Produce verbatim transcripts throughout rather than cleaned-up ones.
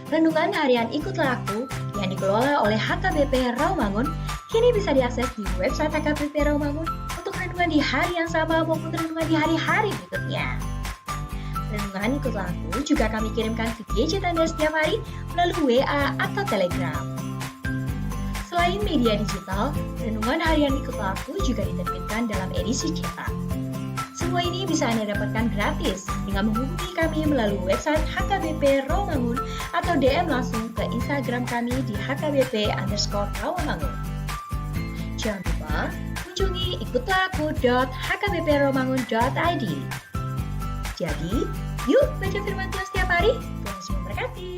Renungan harian Ikutlah Aku yang dikelola oleh H K B P Rawamangun kini bisa diakses di website H K B P Rawamangun untuk renungan di hari yang sama maupun renungan di hari-hari berikutnya. Renungan Ikutlah Aku juga kami kirimkan ke gadget Anda setiap hari melalui W A atau Telegram. Selain media digital, renungan harian Ikutlah Aku juga diterbitkan dalam edisi cetak. Semua ini bisa Anda dapatkan gratis dengan menghubungi kami melalui website H K B P Rawamangun atau D M langsung ke Instagram kami di H K B P underscore Rawamangun. Jangan lupa kunjungi ikutlah aku dot H K B P rawamangun dot I D. Jadi, yuk baca firman Tuhan setiap hari. Tuhan Yesus memberkati.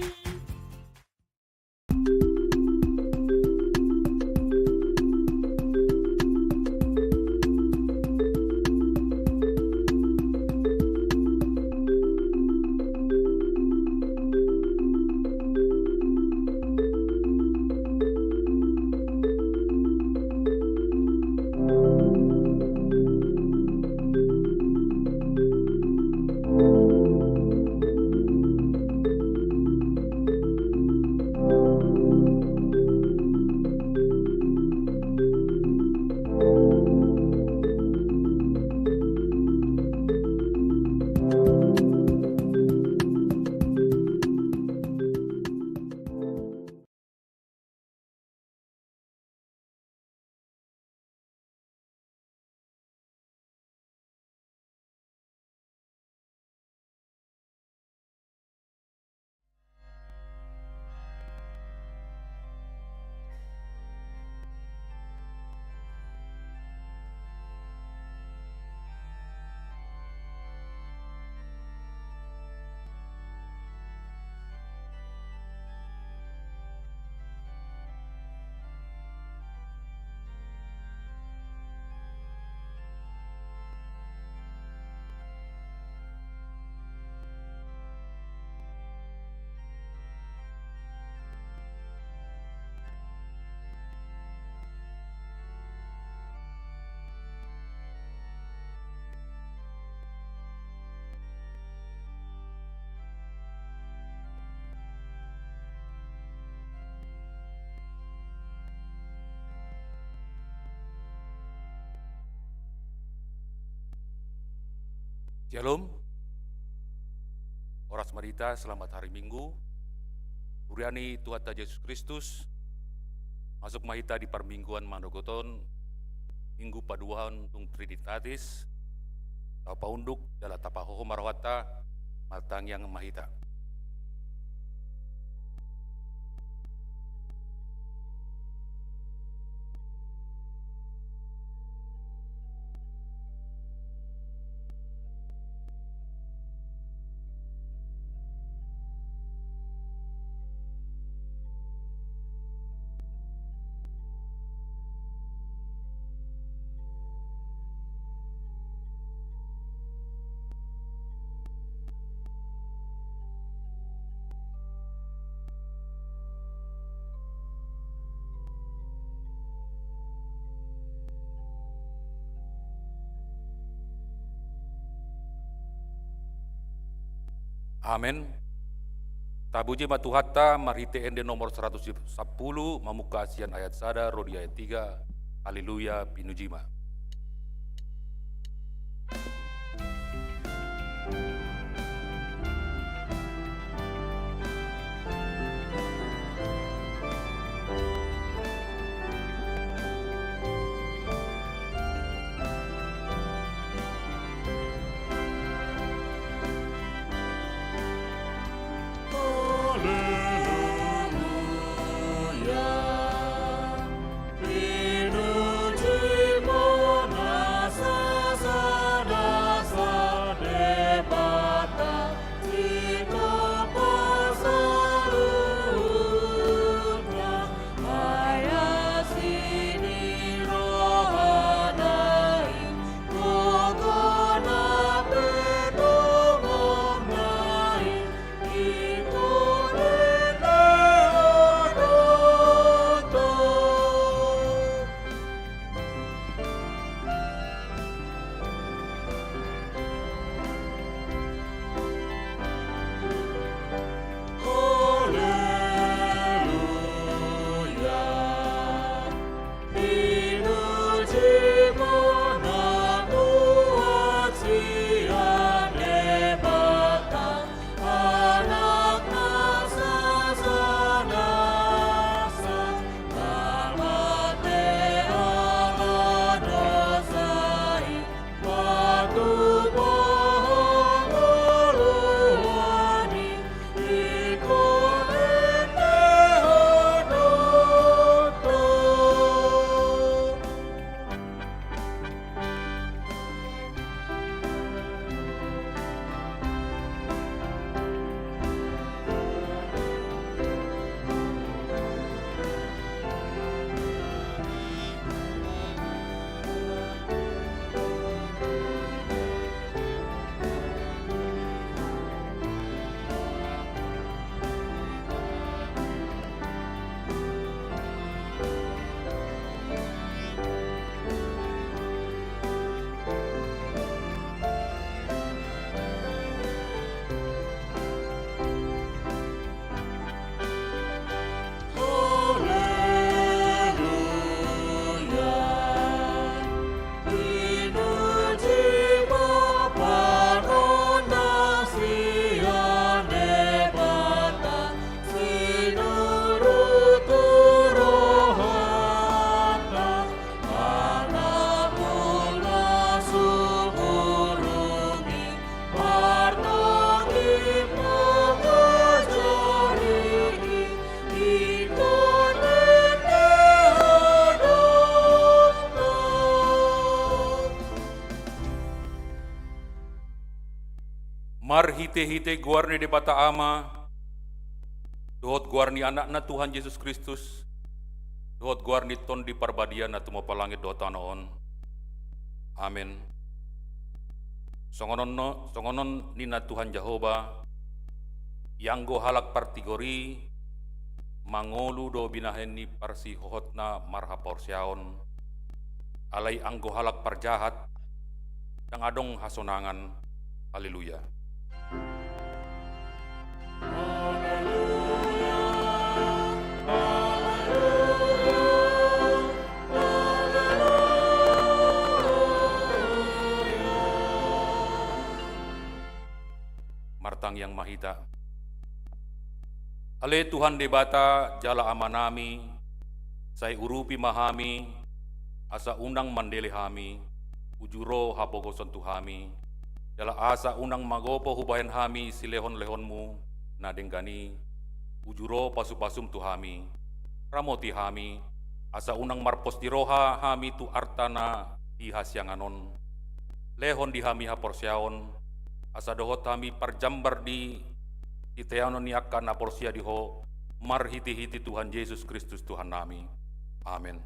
Syalom. Horas ma di hita, selamat hari Minggu. Huria ni Tuhanta Jesus Kristus, masuk ma hita di parmingguan manogot on, Minggu paduahon dung Trinitatis. Tapaunduk jala tapahohom ma rohanta, martangiang ma hita. Amen. Tapuji ma Tuhanta marhite ende nomor saratus sampulu, mamungka sian ayat sada ro di ayat tiga. Haleluya, pinuji ma. Marhite-hite goar ni Debata Ama, dohot goar ni Anakna Tuhan Jesus Kristus, dohot goar ni Tondi Parbadia na tumompa langit dohot tano on. Amen. Songon on no, songon on ninna Tuhan Jahowa, ianggo halak partigor i mangolu do binahen ni parsihohotna marhaporseaon, alai anggo halak parjahat ndang adong hasonangan. Haleluya. Martangiang ma hita. Ale Tuhan Debata jala Amanami, sai urupi ma hami, asa unang mandele hami, uju ro hapogoson tu hami, jala asa unang magopo hubahen hami silehon-lehonmu na denggan i, uju ro pasu-pasum tu hami. Ramoti hami, asa unang marpos ni roha hami tu arta na di hasiangan on. Lehon di hami haporseaon, asa dohot hami parjambar di siteanon ni angka na porsea di Ho, marhite-hite Tuhan Jesus Kristus Tuhannami. Amen.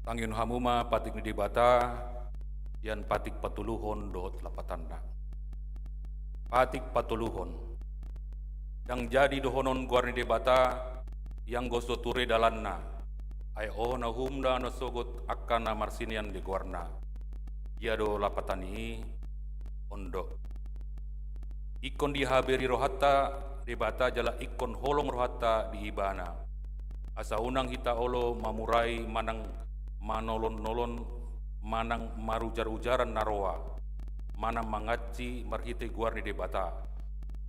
Tangihon hamu ma patik ni Debata, sian patik patoluhon dohot lapatanna. Patik patoluhon. Ndang jadi dohonon goar ni Debata, ianggo so ture dalanna. Ai on na humda na sogot angka na marsinean di goarna. Ia do lapatan i, on do. Ingkon dihabiri rohanta Debata jala ingkon holong rohanta di Ibana. Asa unang hita olo mamurai manang manolon-nolon manang marujar-ujaran na roa, manang mangansi marhite goar ni Debata.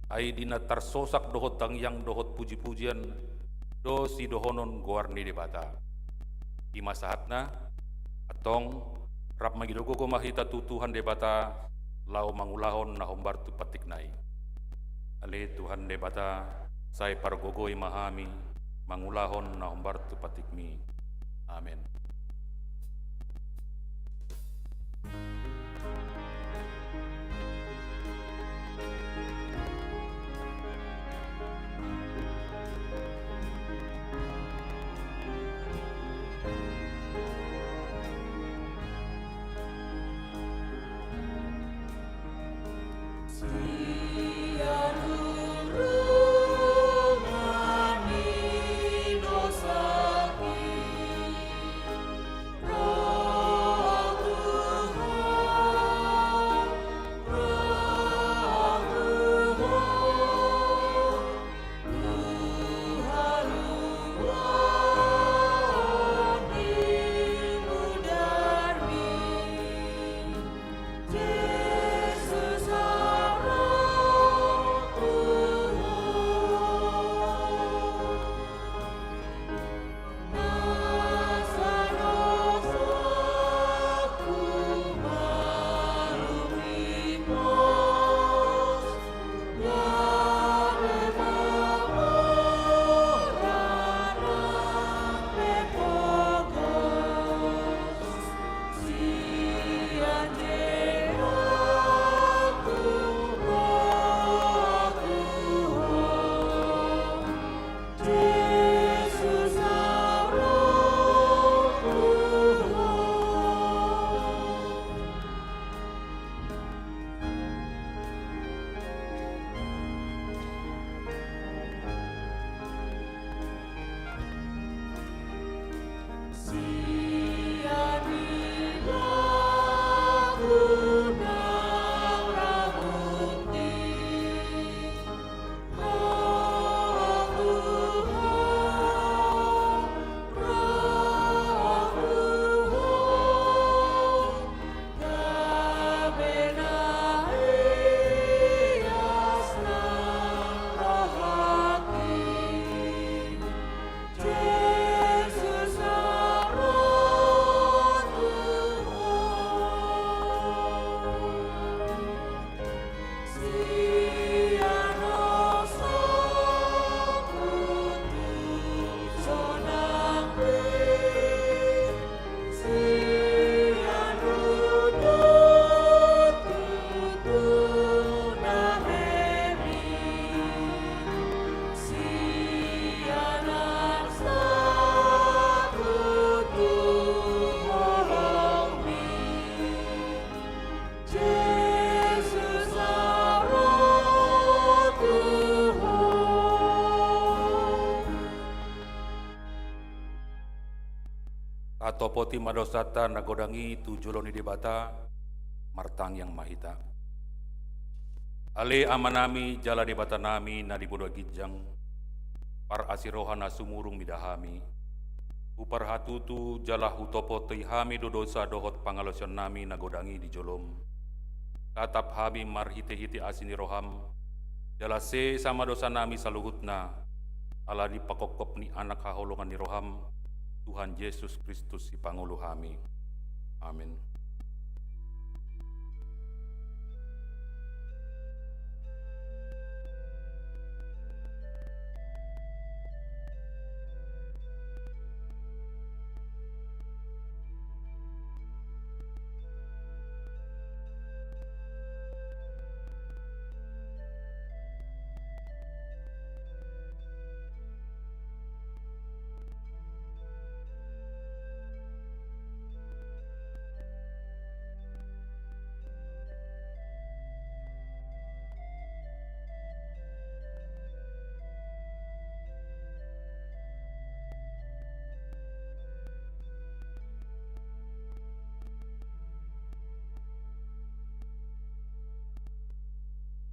Ai di na tarsosak dohot tangiang dohot puji-pujian do sidohonon goar ni Debata. I ma sahatna, antong, rap mangido gogo ma hita tu Tuhan Debata, laho mangulahon na hombar tu patikna i. Ale Tuhan Debata, sai pargogoi ma hami, mangulahon na hombar tu patikmi. Amen. Tatopoti ma dosanta na godang i tu jolo ni Debata, martangiang ma hita. Ale Amanami jala Debatanami na di banua ginjang, parasi roha na sumurung mida hami. Huparhatutu jala hutopoti hami do dosa dohot pangalaosionnami na godang i di jolom. Tatap hami marhitehite asi ni roham, jala sesa ma dosanami saluhutna, ala ni pangkophop ni Anak haholongan ni roham, Tuhan Jesus Kristus Sipangolu hami. Amin.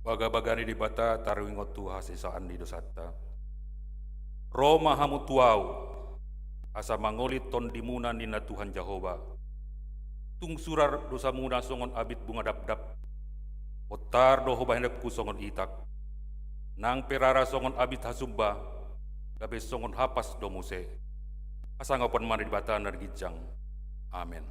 Bagabaga ni Debata taringot tu hasesaan ni dosanta. Ro ma hamu tu Ahu, asa mangoli tondimuna ninna Tuhan Jahowa. Tung surat dosamuna songon abit bunga dapdap, bontar do hubahenonku songon itak. Nang pe rara songon abit hasumba, gabe songon hapas do muse. Hasangapon ma ni Debata na ginjang. Amen.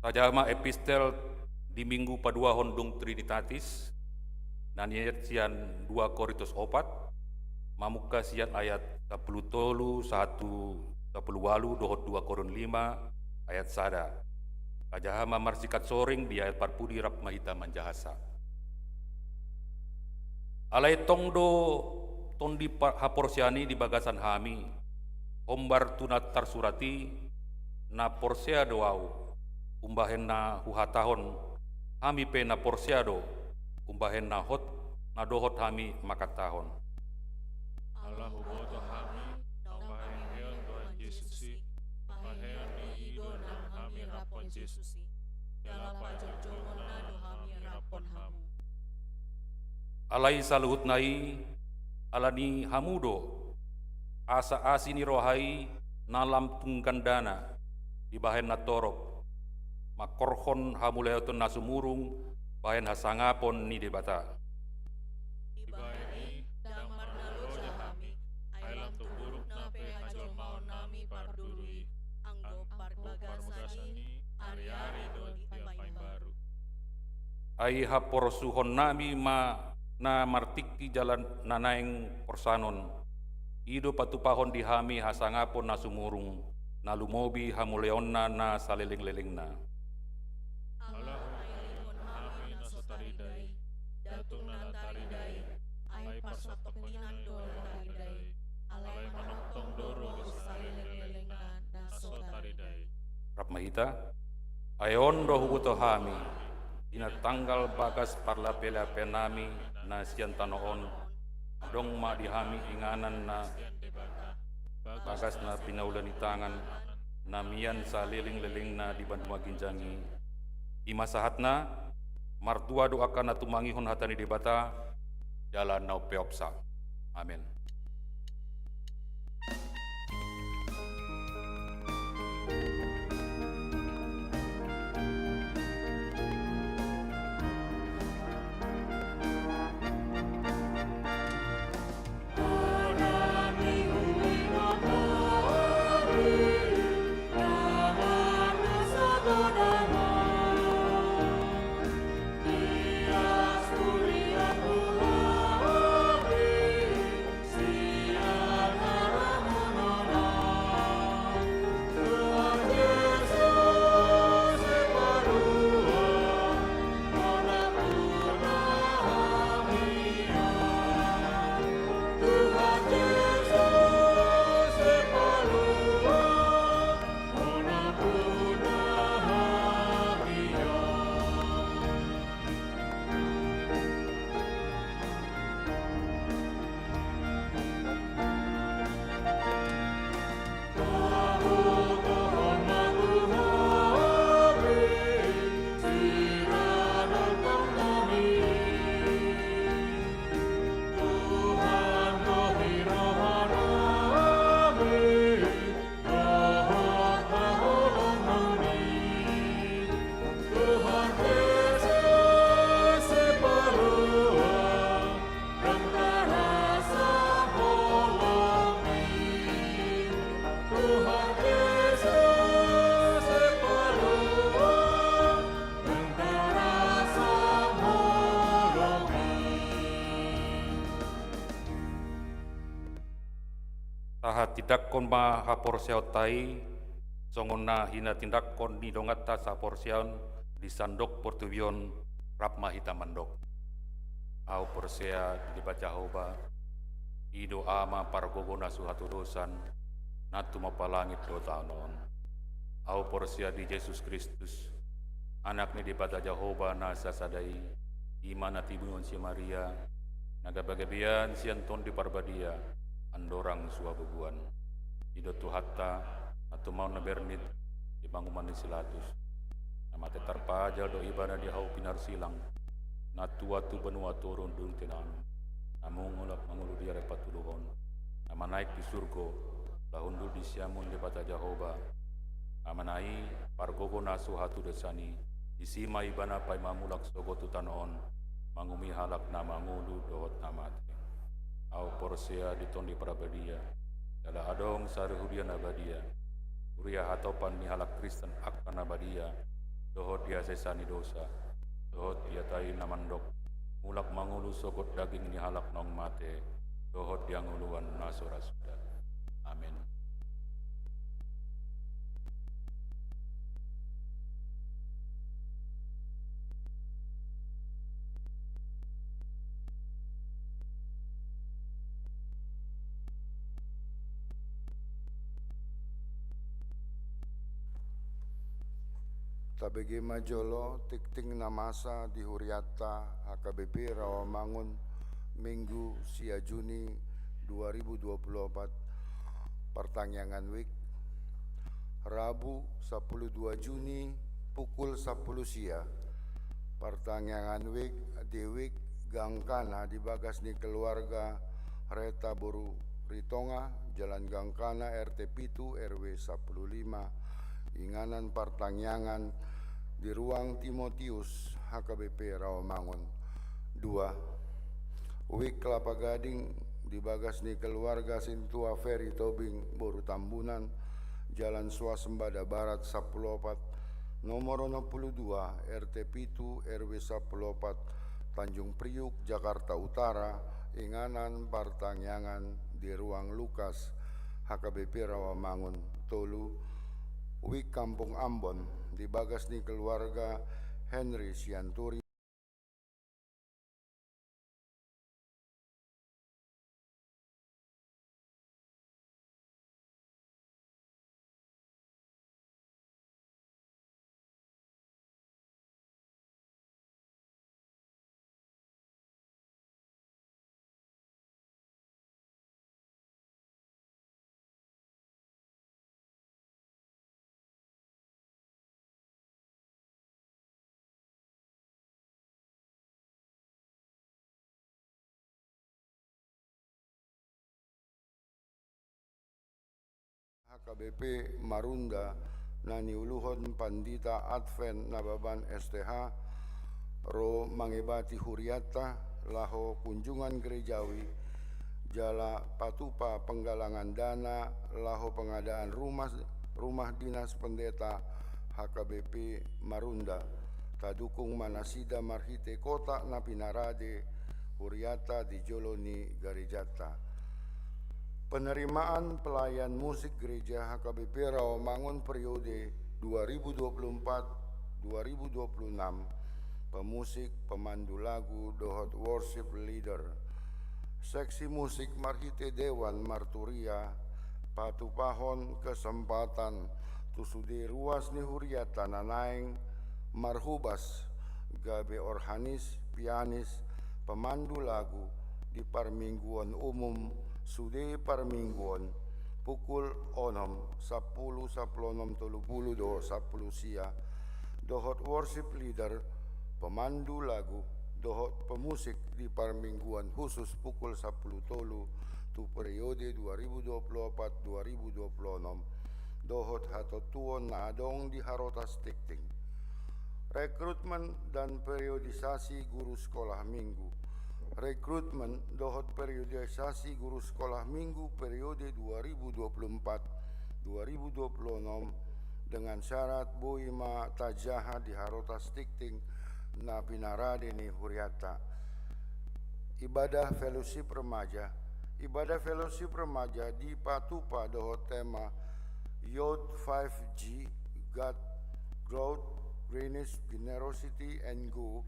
Tajaha ma epistel di Minggu paduahon dung Trinitatis, na nian sian dua Korintus opat, mamungka sian ayat sampulu tolu sahat tu sampulu ualu dohot dua Korint lima ayat sada. Tajaha ma marsikat soring di ayat parpudi rap ma hita manjahasa. Alai tong do tondi pa-, haporseaan i di bagasan hami, hombar tu na tarsurat i, na porsea do ahu, umbahen na huhatahon, hami pe na porsea do, umbahen na hot, na dohot hami manghatahon. Ala huboto hami, na umbahen heon Tuhan Jesus i, umbahen ni i do nang hami raphon Jesus i. Jala pajojongonna do hami raphon hamu. Alai saluhutna i, ala ni hamu do, asa asi ni roha i na lam tung gandana, dibahen na torop, mangkorhon hamuliaton na sumurung, bahen hasangapon ni Debata. Dibahen i, ndang marnaloja hami, ai lam tumburuk na pe hajolmaonnami parduru i, anggo parbagasan i, ari-ari do dipaimbaru. Ai haporsuhonnami ma na martingki jala na naeng porsanon, i do patupahon di hami hasangapon na sumurung, na lumobi hamuliaonna na saleleng-lelengna. Ala hupaingot hami na so tarida i, Songon i nang do na taridai. Alai manongtong do roha saleleng-lelengna na so taridai. Rap ma hita. Ai on do huboto hami, di na tanggal bagas parlape-lapenami na sian tano on, adong ma di hami inganan na bagas na pinaula ni tangan, na mian saleleng-lelengna di banua ginjang i. I ma sahatna, martua do angka na tumangihon hata ni Debata, jala na umpeopsa. Amen. Tahatindangkon ma haporseaonta i, songon na hinatindangkon ni donganta saporseaon di sandok portibi on. Rap ma hita mandok. Ahu porsea di Debata Jahowa, i do Ama pargogo na so hatudosan, na tumompa langit dohot tano on. Ahu porsea di Jesus Kristus, Anak ni Debata Jahowa na sasada i, i ma na tinibun si Maria, na gabe-gabean sian Tondi Parbadia, andorang so habubuhan. I do Tuhanta, na tumaon na bernit di panguhuman ni si Pilatus. Na mate tarpajal do Ibana di hau pinarsilang, na tua tu banua toru dung tinangan, na mulak mangolu di ari patoluhon, na manaek di surgo, laho hundul di siamun Debata Jahowa. Amana i, pargogo na so hatudosan i, disi ma Ibana paima mulak sogot tu tano on, manguhumi halak na mangolu dohot na mate. Ahu porsea di Tondi Parbadia, jala adong sarihuria na badia, huria hatopan ni halak Kristen angka na badia, dohot di hasesaan ni dosa, dohot di hata i na mandok, mulak mangolu sogot daging ni halak naung mate, dohot di hangoluan na so ra suda. Amen. Tabege ma jolo tingting na masa di hurianta H K B P Rawamangun, Minggu sia Juni dua ribu dua puluh opat, partangiangan wijk. Rabu sampulu dua Juni pukul sampulu sia, partangiangan wijk di wijk Gangkana di bagas ni keluarga Reta boru Ritonga, Jalan Gangkana, R T pitu, R W sampulu lima, inganan partangiangan di ruang Timotius, H K B P Rawamangun. Dua, wijk Kelapa Gading di bagas ni keluarga Sintua Ferry Tobing boru Tambunan, Jalan Swasembada Barat sampulu opat, nomor onom pulu dua, R T pitu, R W sampulu opat, Tanjung Priuk, Jakarta Utara, inganan partangiangan di ruang Lukas, H K B P Rawamangun. Tolu, wijk Kampung Ambon di bagas ni keluarga Henry Sianturi. H K B P Marunda na niuluhon Pandita Advent Nababan S T H ro mangebati hurianta laho kunjungan gerejawi jala patupa penggalangan dana laho pengadaan rumah, rumah dinas pendeta H K B P Marunda. Tadukung ma nasida marhite kotak na pinarade hurianta di jolo ni garejanta. Penerimaan pelayan musik gereja H K B P Rawamangun periode dua ribu dua puluh empat dua ribu dua puluh enam, pemusik, pemandu lagu, dohot worship leader, seksi musik marhite dewan marturia, patupahon kesempatan tu sude ruas ni hurianta na naeng marhobas gabe organis, pianis, pemandu lagu di parmingguon umum, sude parmingguon pukul onom, sampulu, sampulu onom tolu pulu dohot sampulu sia, dohot worship leader, pemandu lagu, dohot pemusik di parmingguon khusus pukul sampulu tolu tu periode dua ribu dua puluh opat dua ribu dua puluh onom, dohot hatontuon na adong di Harotas Tingting. Rekrutmen dan periodisasi guru sekolah minggu. Rekrutmen dohot periodisasi guru sekolah minggu periode dua ribu dua puluh empat dua ribu dua puluh enam, dengan syarat boi ma tajaha di Harotas Tingting na pinarade ni hurianta. Ibadah fellowship remaja. Ibadah fellowship remaja dipatupa dohot tema Youth five G, God, Growth, Greatness, Generosity, and Go.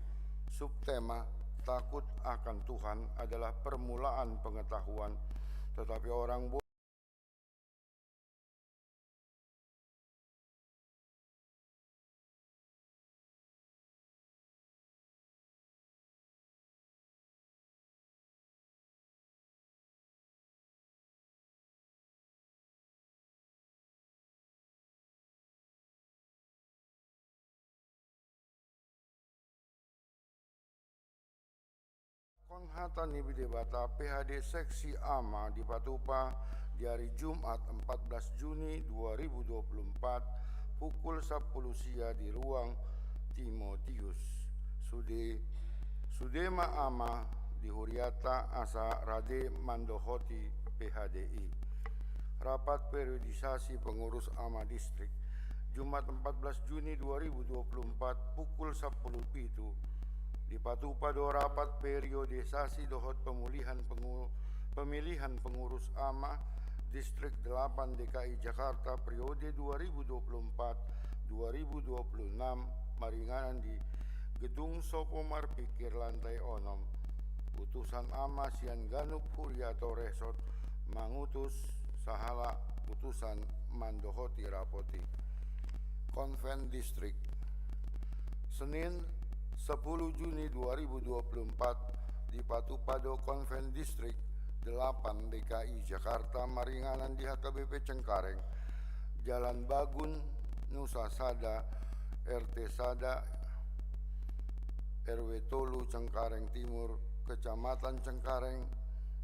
Subtema: Takut akan Tuhan adalah permulaan pengetahuan, tetapi orang bo- Hata ni Debata, P H D seksi ama dipatupa di ari Jumat empat belas Juni dua ribu dua puluh empat, pukul sampulu sia di ruang Timotius. Sude, sude ma ama di hurianta asa rade mandohoti P H D i. Rapat periodisasi pengurus ama distrik, Jumat empat belas Juni dua ribu dua puluh empat, pukul sampulu pitu. Dipatupa do rapat periodisasi dohot pemulihan pengu-, pemilihan pengurus ama Distrik delapan D K I Jakarta periode dua ribu dua puluh empat dua ribu dua puluh enam, maringanan di Gedung Sopo Marpikir, lantai onom. Utusan ama sian ganup huria Toresot mangutus sahalak utusan mandohoti rapot i. Konven Distrik. Senin, sampulu Juni dua ribu dua puluh empat, dipatupa do Konven Distrik delapan D K I Jakarta maringanan di H K B P Cengkareng, Jalan Bagun, Nusa Sada, R T sada, R W tolu, Cengkareng Timur, Kecamatan Cengkareng,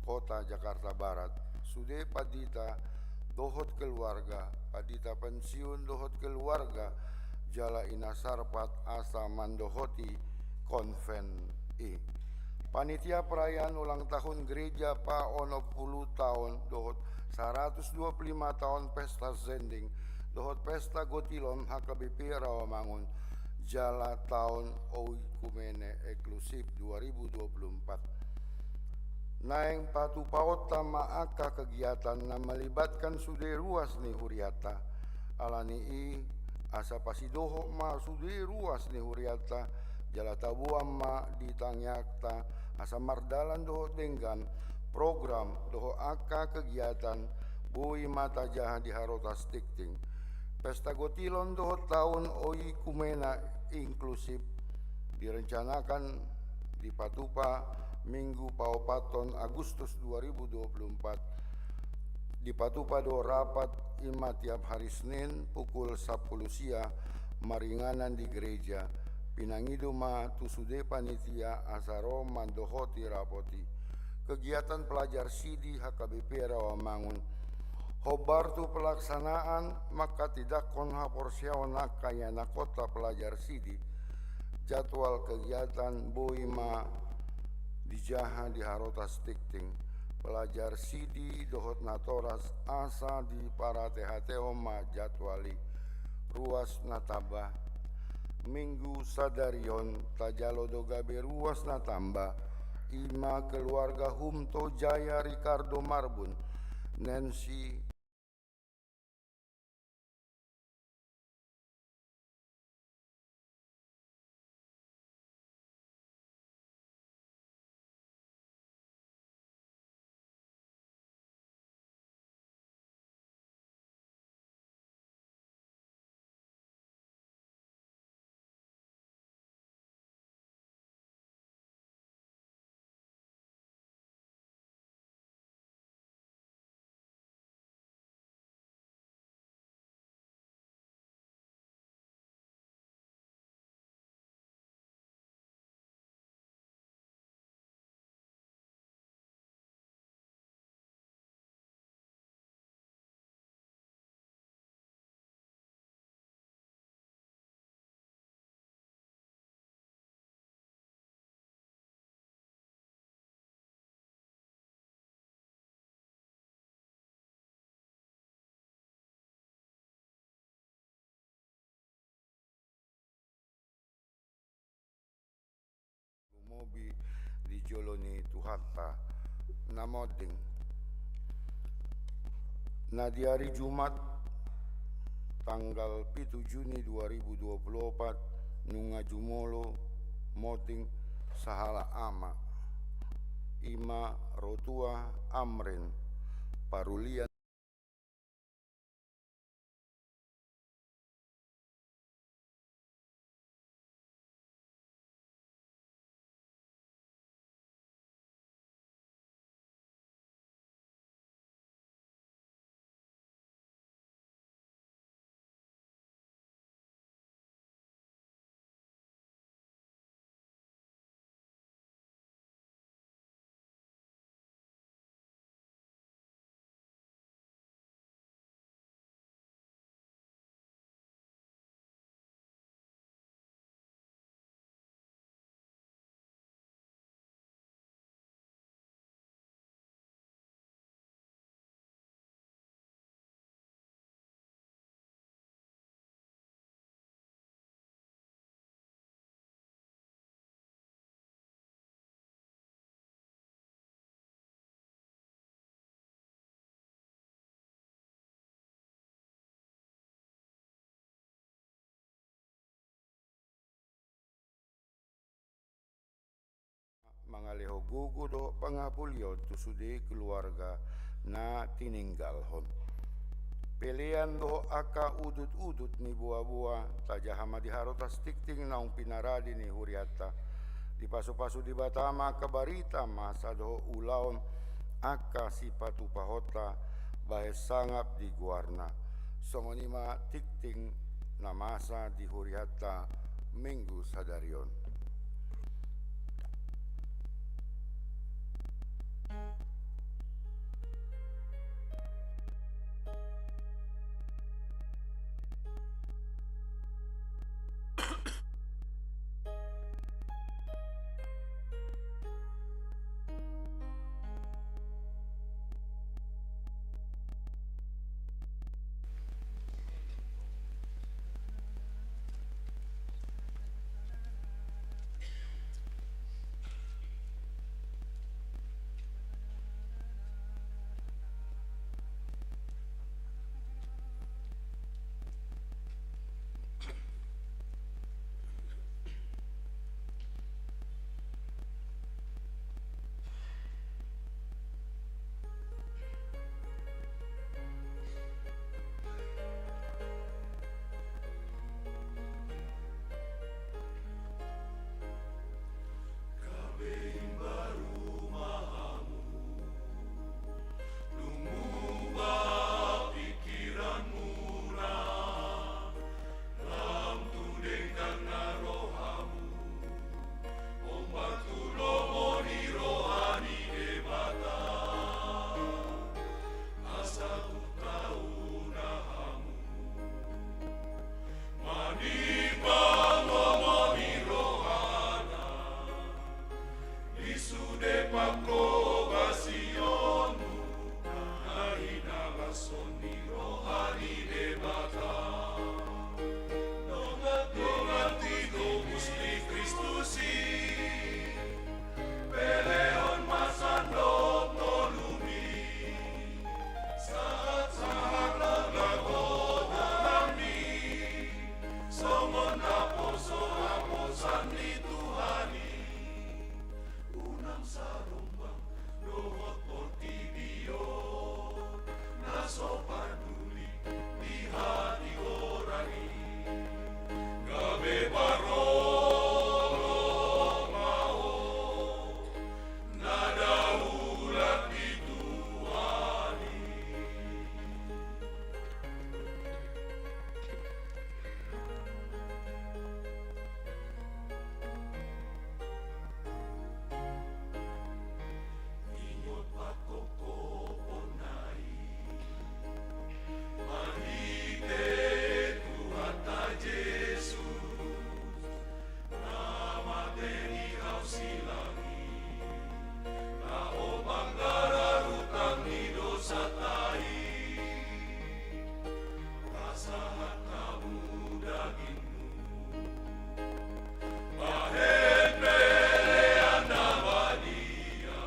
Kota Jakarta Barat. Sude pandita dohot keluarga, pandita pensiun dohot keluarga, jala ina sarpat asa mandohoti konven i. Panitia perayaan ulang tahun gereja paonom pulu taon dohot saratus dua pulu lima taon pesta zending dohot pesta gotilon H K B P Rawamangun jala taon oikumene eksklusif dua ribu dua puluh empat. Naeng patupaonta ma angka kegiatan na melibatkan sude ruas ni hurianta. Alani i, asa pasidohot ma sude ruas ni hurianta, jala taboan ma di tangiangta, asa mardalan dohot denggan program dohot angka kegiatan boi ma tajaha di Harotas Tingting. Pesta gotilon dohot taon oikumena inklusif direncanakan dipatupa Minggu paopathon Agustus dua ribu dua puluh empat. Dipatupa do rapat i ma tiap hari Senin pukul sampulu sia maringanan di gereja. Pinangido ma tu sude panitia asa ro mandohoti rapot i. Kegiatan pelajar sidi H K B P Rawamangun. Hombar tu pelaksanaan manghatindanghon haporseaon angka ianakhonta pelajar sidi, jadwal kegiatan boi ma dijaha di harotas tingting pelajar sidi dohot natoras, asa diparateatehon ma jadwal i. Ruas na tamba. Minggu sadari on tajalo do gabe ruas na tamba, i ma keluarga Humto Jaya Ricardo Marbun, Nancy lumobi di jolo ni Tuhanta na monding. Na di ari Jumat tanggal pitu Juni dua ribu dua puluh opat nunga jumolo monding sahalak ama, i ma Rotua Amrin Parulian. Mangalehon gogo dohot pangapulion tu sude keluarga na tininggalhon. Pelean dohot angka udut-udut ni boa-boa tajaha ma di harotas tingting naung pinarade ni hurianta. Dipasu-pasu Debata ma angka barita masa dohot ulaon angka sipatupahonta bahen sangap di goarna. Songon i ma tingting na masa di hurianta Minggu sadari on. Panghobasionmu na hinalashon ni roha ni Debata. Dongan, dongan tinobus ni Kristus i, pelehon ma sandok ngolumi. Sahat-sahat ma ulaon nami, songon naposo haposan ni Tuhan i. Unang sarombang dohot portibi on, na so panduli di hatigoran i. Gabe parholong ma ho, na daulat di Tuhan i. Ingot pangkophoponna i, marhite Tuhanta Jesus, na mate di hau silang i, laho manggararutan ni dosanta i. Pasahat hamu dagingmu, bahen pelean na badia,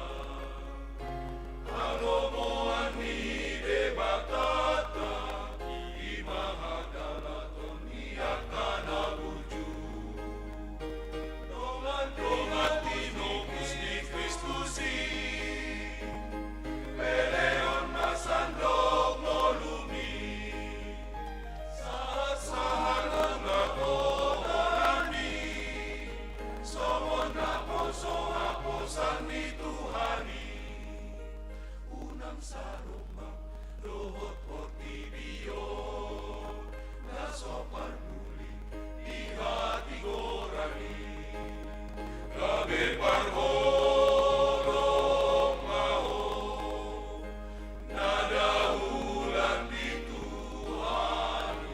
halomoan ni Debatanta, i ma hadalathon ni angka na burju. Dongan, dongan tinobus ni Kristus i, pelehon ma sandok ngolumi. Sahat-sahat ma ulaon nami, songon naposo haposan ni Tuhan i. Unang sarombang dohot portibi on, na so panduli di hatigoran i. Gabe parholong ma ho, na daulat di Tuhan i.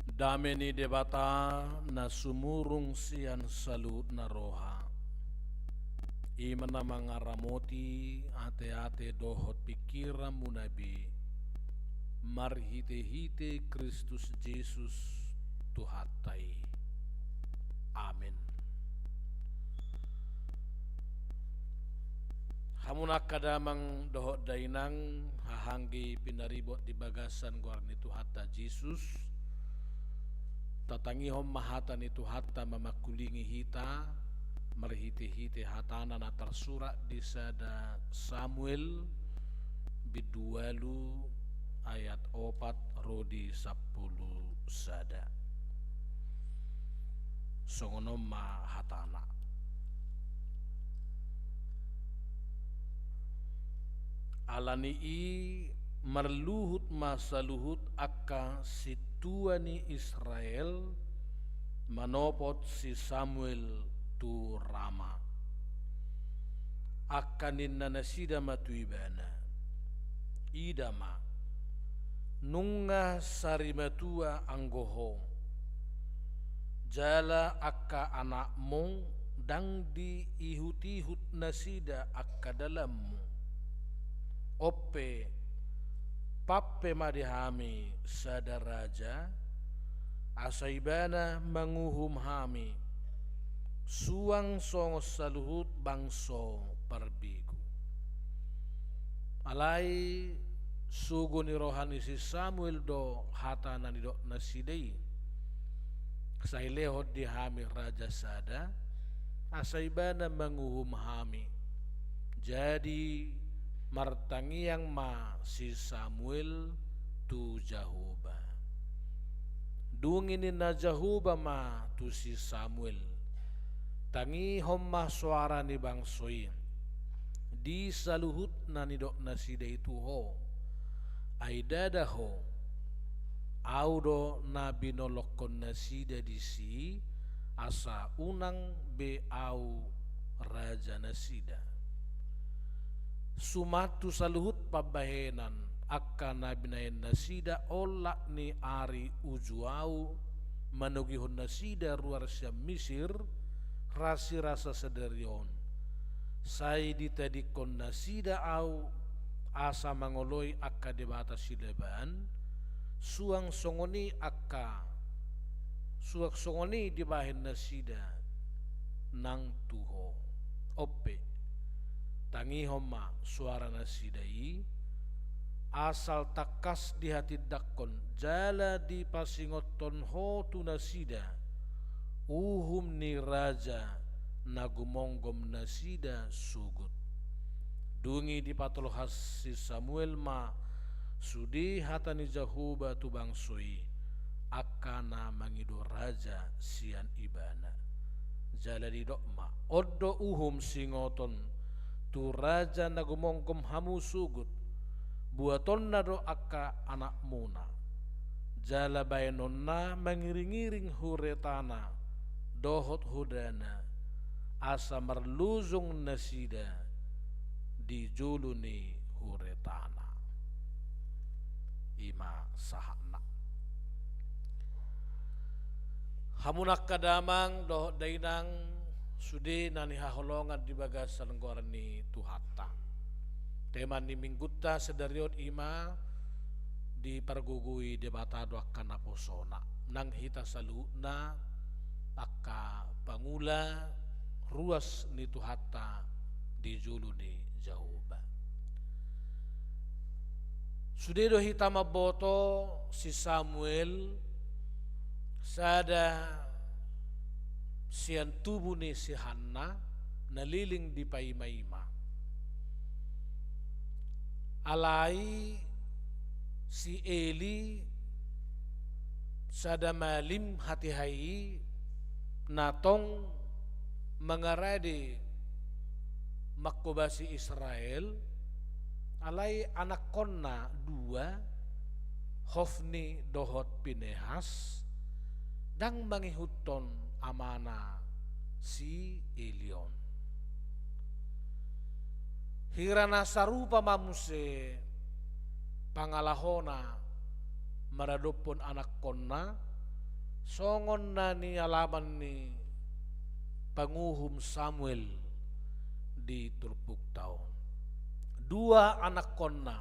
Dame ni Debata na sumurung sian saluhutna roha, i ma na mangaramoti ateate dohot pingkiranmuna be, marhitehite Kristus Jesus Tuhanta i. Amen. Hamu angka damang dohot dainang, haha anggi pinaribot di bagasan goar ni Tuhanta Jesus, tatangihon ma hata ni Tuhanta mamangkulingi hita, marhitehite hatana na tarsurat di sada Samuel, bindu ualu, ayat opat ro di sampulu sada. Songon on ma hatana. Ala ni i marluhut ma saluhut angka sintua ni Israel manopot si Samuel tu Rama. Angka ninna nasida ma tu ibana, ida ma, nunga sarimatua anggo ho, jala angka anakmu ndang diihutihut nasida angka dalanmu. On pe, pampe ma di hami sada raja, asa ibana manguhum hami, suang songon saluhut bangso parbegu. Alai sogo ni roha ni si Samuel do hata na nidok nasida i. Sai lehon di hami raja sada, asa ibana manguhum hami. Jadi martangiang ma si Samuel tu Jahowa. Dung i ninna Jahowa ma tu si Samuel, tangihon ma soara ni bangso i di saluhut na nidok nasida i tu ho. Ai ndada ho, au do na binolongkon nasida disi, asa unang be au raja nasida. Suman tu saluhut pambahenan angka na binahen nasida olat ni ari uju au manogihon nasida ruar sian Misir, rasirasa sadari on. Sai ditadingkon nasida au asa mangoloi angka debata sileban, suang songon i angka, suang songon i dibahen nasida nang tu ho. On pe, tangihon ma soara nasida i, asal tangkas dihatindangkon jala dipasingothon ho tu nasida uhum ni raja na gumonggom nasida sogot. Dung i dipatolhas si Samuel ma sude hata ni Jahowa tu bangso i, angka na mangido raja sian ibana. Jala didok ma, on do uhum singoton tu raja na gumonggom hamu sogot, buatonna do angka anakmuna. Jala baenonna mangiringiring huretana dohot hodana, asa marlojong nasida di jolo ni huretana. I ma sahatna. Hamu angka damang dohot dainang, sude na nihaholongan di bagasan goar ni Tuhanta. Tema ni minggunta sadari on i ma, dipargogoi Debata do angka naposona. Nang hita saluhutna angka pangula ruas ni Tuhanta di jolo ni Jahowa. Sude do hita mamboto si Samuel, sada sian tubu ni si Hanna, na leleng dipaimaima. Alai si Eli sada malim hatiha i na tong mangarade mangkobasi Israel, alai anakkonna dua, Hofni dohot Pinehas, ndang mangihuthon amana si Eli on. Hira na sarupa ma muse pangalahona maradophon anakkonna, Songon na nialaman ni panguhum Samuel di turpukta on. Dua anakkonna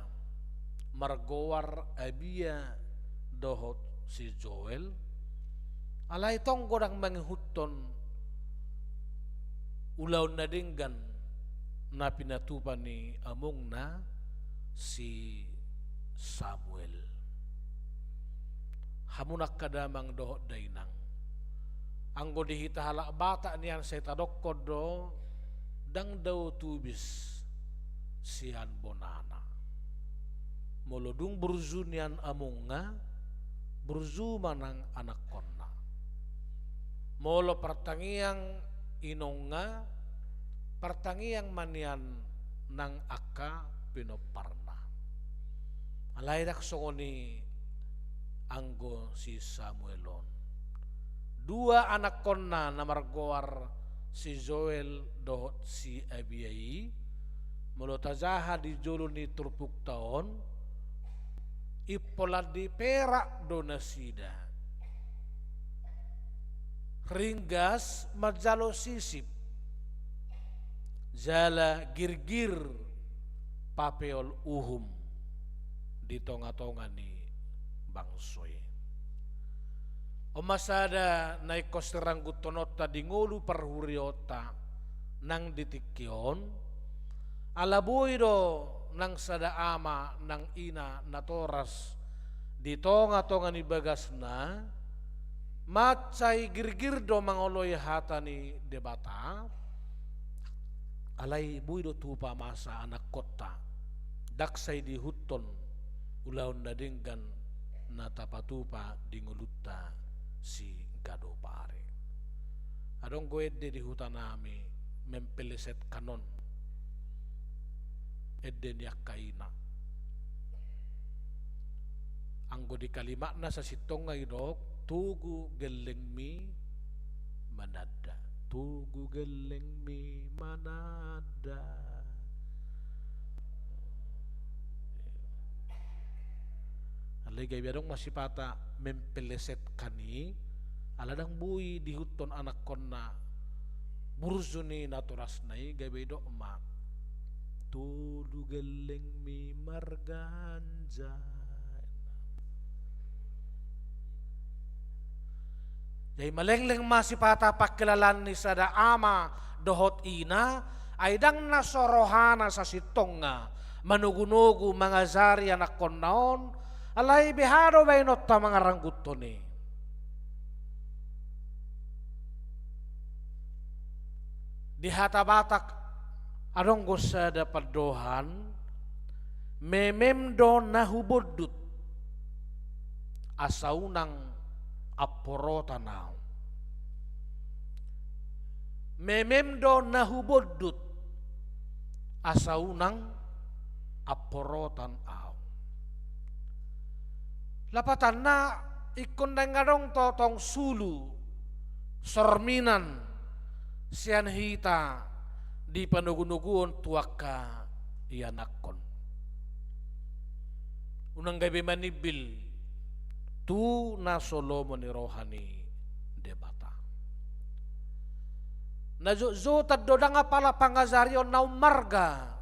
margoar Abia dohot si Joel, alai tong godang mangihuthon ulaon na denggan na pinatupa ni amongna si Samuel. Hamu angka damang dohot dainang, anggo di hita halak Batak nian sai tadokkon do, ndang dao tubis sian bonana. Molo dung burju nian amongna, burju ma nang anakkonna. Molo partangiang inongna, partangiang ma nian nang angka pinomparna. Alai ndang songon i anggo si Samuel on. Dua anakkonna na margoar si Joel dohot si Abia i, molo tajaha di jolo ni turpukta on, impolan ni perak do nasida. Ringgas manjalo sisip, jala girgir papeol uhum di tongatonga ni bangso i. On ma sada na ingkon sirangguthononta di ngolu parhuriaonta nang di tingki on, ala boi do nang sada ama nang ina natoras di tongatonga ni bagasna, mansai girgir do mangoloi hata ni Debata, alai boi do tupa masa anakkonta, ndang sai diihuthon ulaon na denggan na tapatupa di ngolunta sigadopan ari. Adong do ende di hutanami mempelesetkan on, ende ni angka ina. Anggo di kalimatna sasintongna didok, togu gellengmi mananda. Togu gellengmi mananda. Alai gabe adong ma sipata mempelesetkan i, ala ndang boi diihuthon anakkonna burju ni natorasna i, gabe didok ma, togu gellengmi marganja. Jadi malengleng ma sipata pangkilalaan ni sada ama dohot ina, ai ndang na so rohana sasintongna manogunogu mangajari anakkonna on, alai beha do baenonta mangarangguthon i. Di hata Batak adong do sada pandohan, memem do na hubondut, asa unang amporotan ahu. Memem do na hubondut, asa unang amporotan ahu. Lapatanna, ingkon naeng adong tongtong sulu, sorminan, sian hita dipanogunoguhon tu angka ianakhon. Unang gabe manimbil tu na so lomo ni roha ni Debata. Na jotjotan do ndang apala pangajarion na ummarga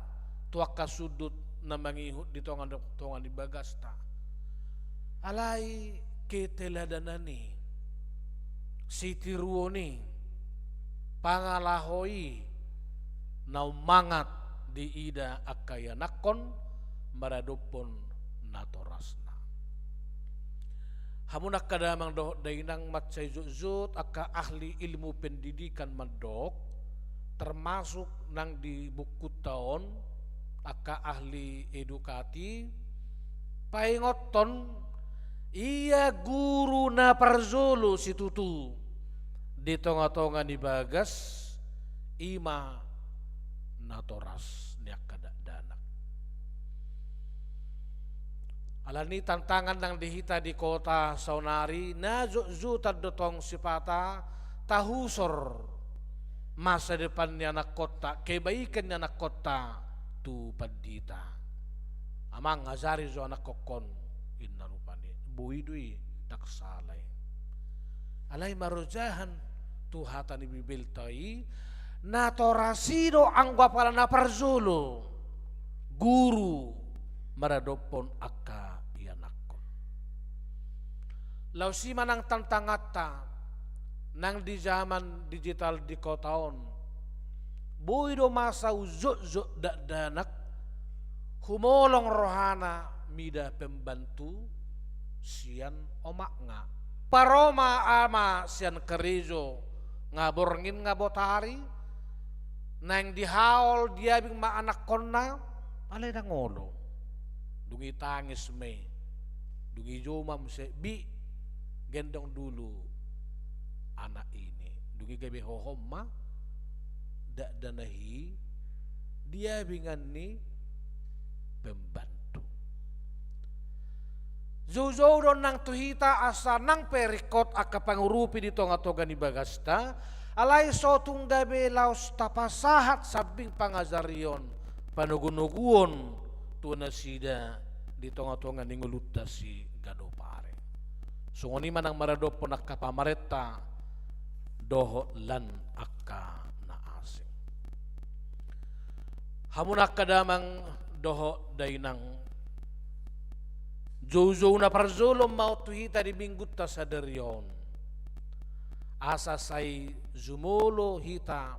tu angka sundut na mangihut di tongatonga ni bagasta. Alai keteladanan i, sitiruon i, pangalaho i, na ummangat diida angka ianakhon maradophon natorasna. Hamu angka damang dohot dainang, mansai jotjot angka ahli ilmu pendidikan mandok, termasuk nang di bukunta on, angka ahli edukasi, paingothon, ia guru na parjolo situtu di tongatonga ni bagas, i ma natoras ni angka dakdanak. Alani tantangan nang di hita di kota saonari, na jotjotan do tong sipata tahusor masa depan ni anakhonta, kebaikan ni anakhonta tu pandita. Amang, ajari jo anakhon on, inna rupani. Boi do i, ndang sala i. Alai marojahan tu hata ni Bibelta i, natoras i do anggo apala na parjolo guru maradophon angka ianakhon. Laos i ma nang tantanganta nang di zaman digital di kota on. Boi do masa ujotjot dakdanak, humolong rohana mida pembantu sian omakna. Paroma ama sian karejo, nga borngin nga botari, naeng dihaol diabing ma anakhonna, alai ndang olo. Dung i tangis ma i, dung i jou ma muse, "Bi, gendong dulu anak ini." Dung i gabe hohom ma dakdanak i diabingan ni pembantu. Joujou do nang tu hita asa nang pe ringkot angka pangurupi di tongatonga ni bagasta, alai so tung gabe laos tapasahat sambing pangajarion, panogunoguon tu nasida di tongatonga ni ngolunta siganup ari. Songon i ma nang maradophon angka pamarenta dohot lan angka na asing. Hamu angka damang dohot dainang, joujou na parjolo ma on tu hita di minggunta sadari on. Asa sai jumolo hita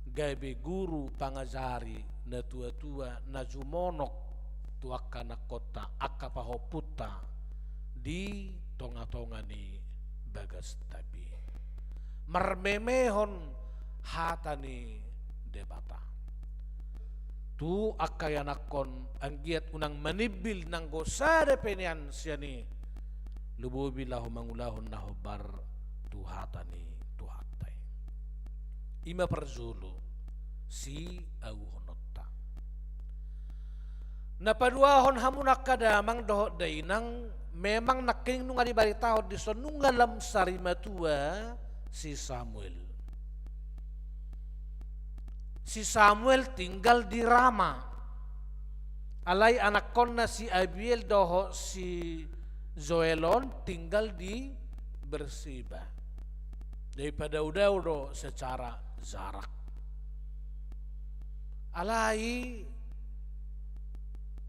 gabe guru pangajari, natuatua na jumonok tu angka anakkonta, angka pahompunta di tongatonga ni bagasta pe. Marmemehon hata ni Debata. Tu angka ianakhon, anggiat unang manimbil nanggo sada pe nian sian i, lumobi laho mangulahon na hombar tu hata ni Tuhanta i. I ma parjolo siauhononta. Na paduahon, hamu angka damang dohot dainang, memang nangkining nunga dibaritahon dison, nunga lam sarimatua si Samuel. Si Samuel tinggal di Rama. Alai anakhonna si Abiel dohot si Joel on tinggal di Berseba. Jadi padaodao do secara jarak. Alai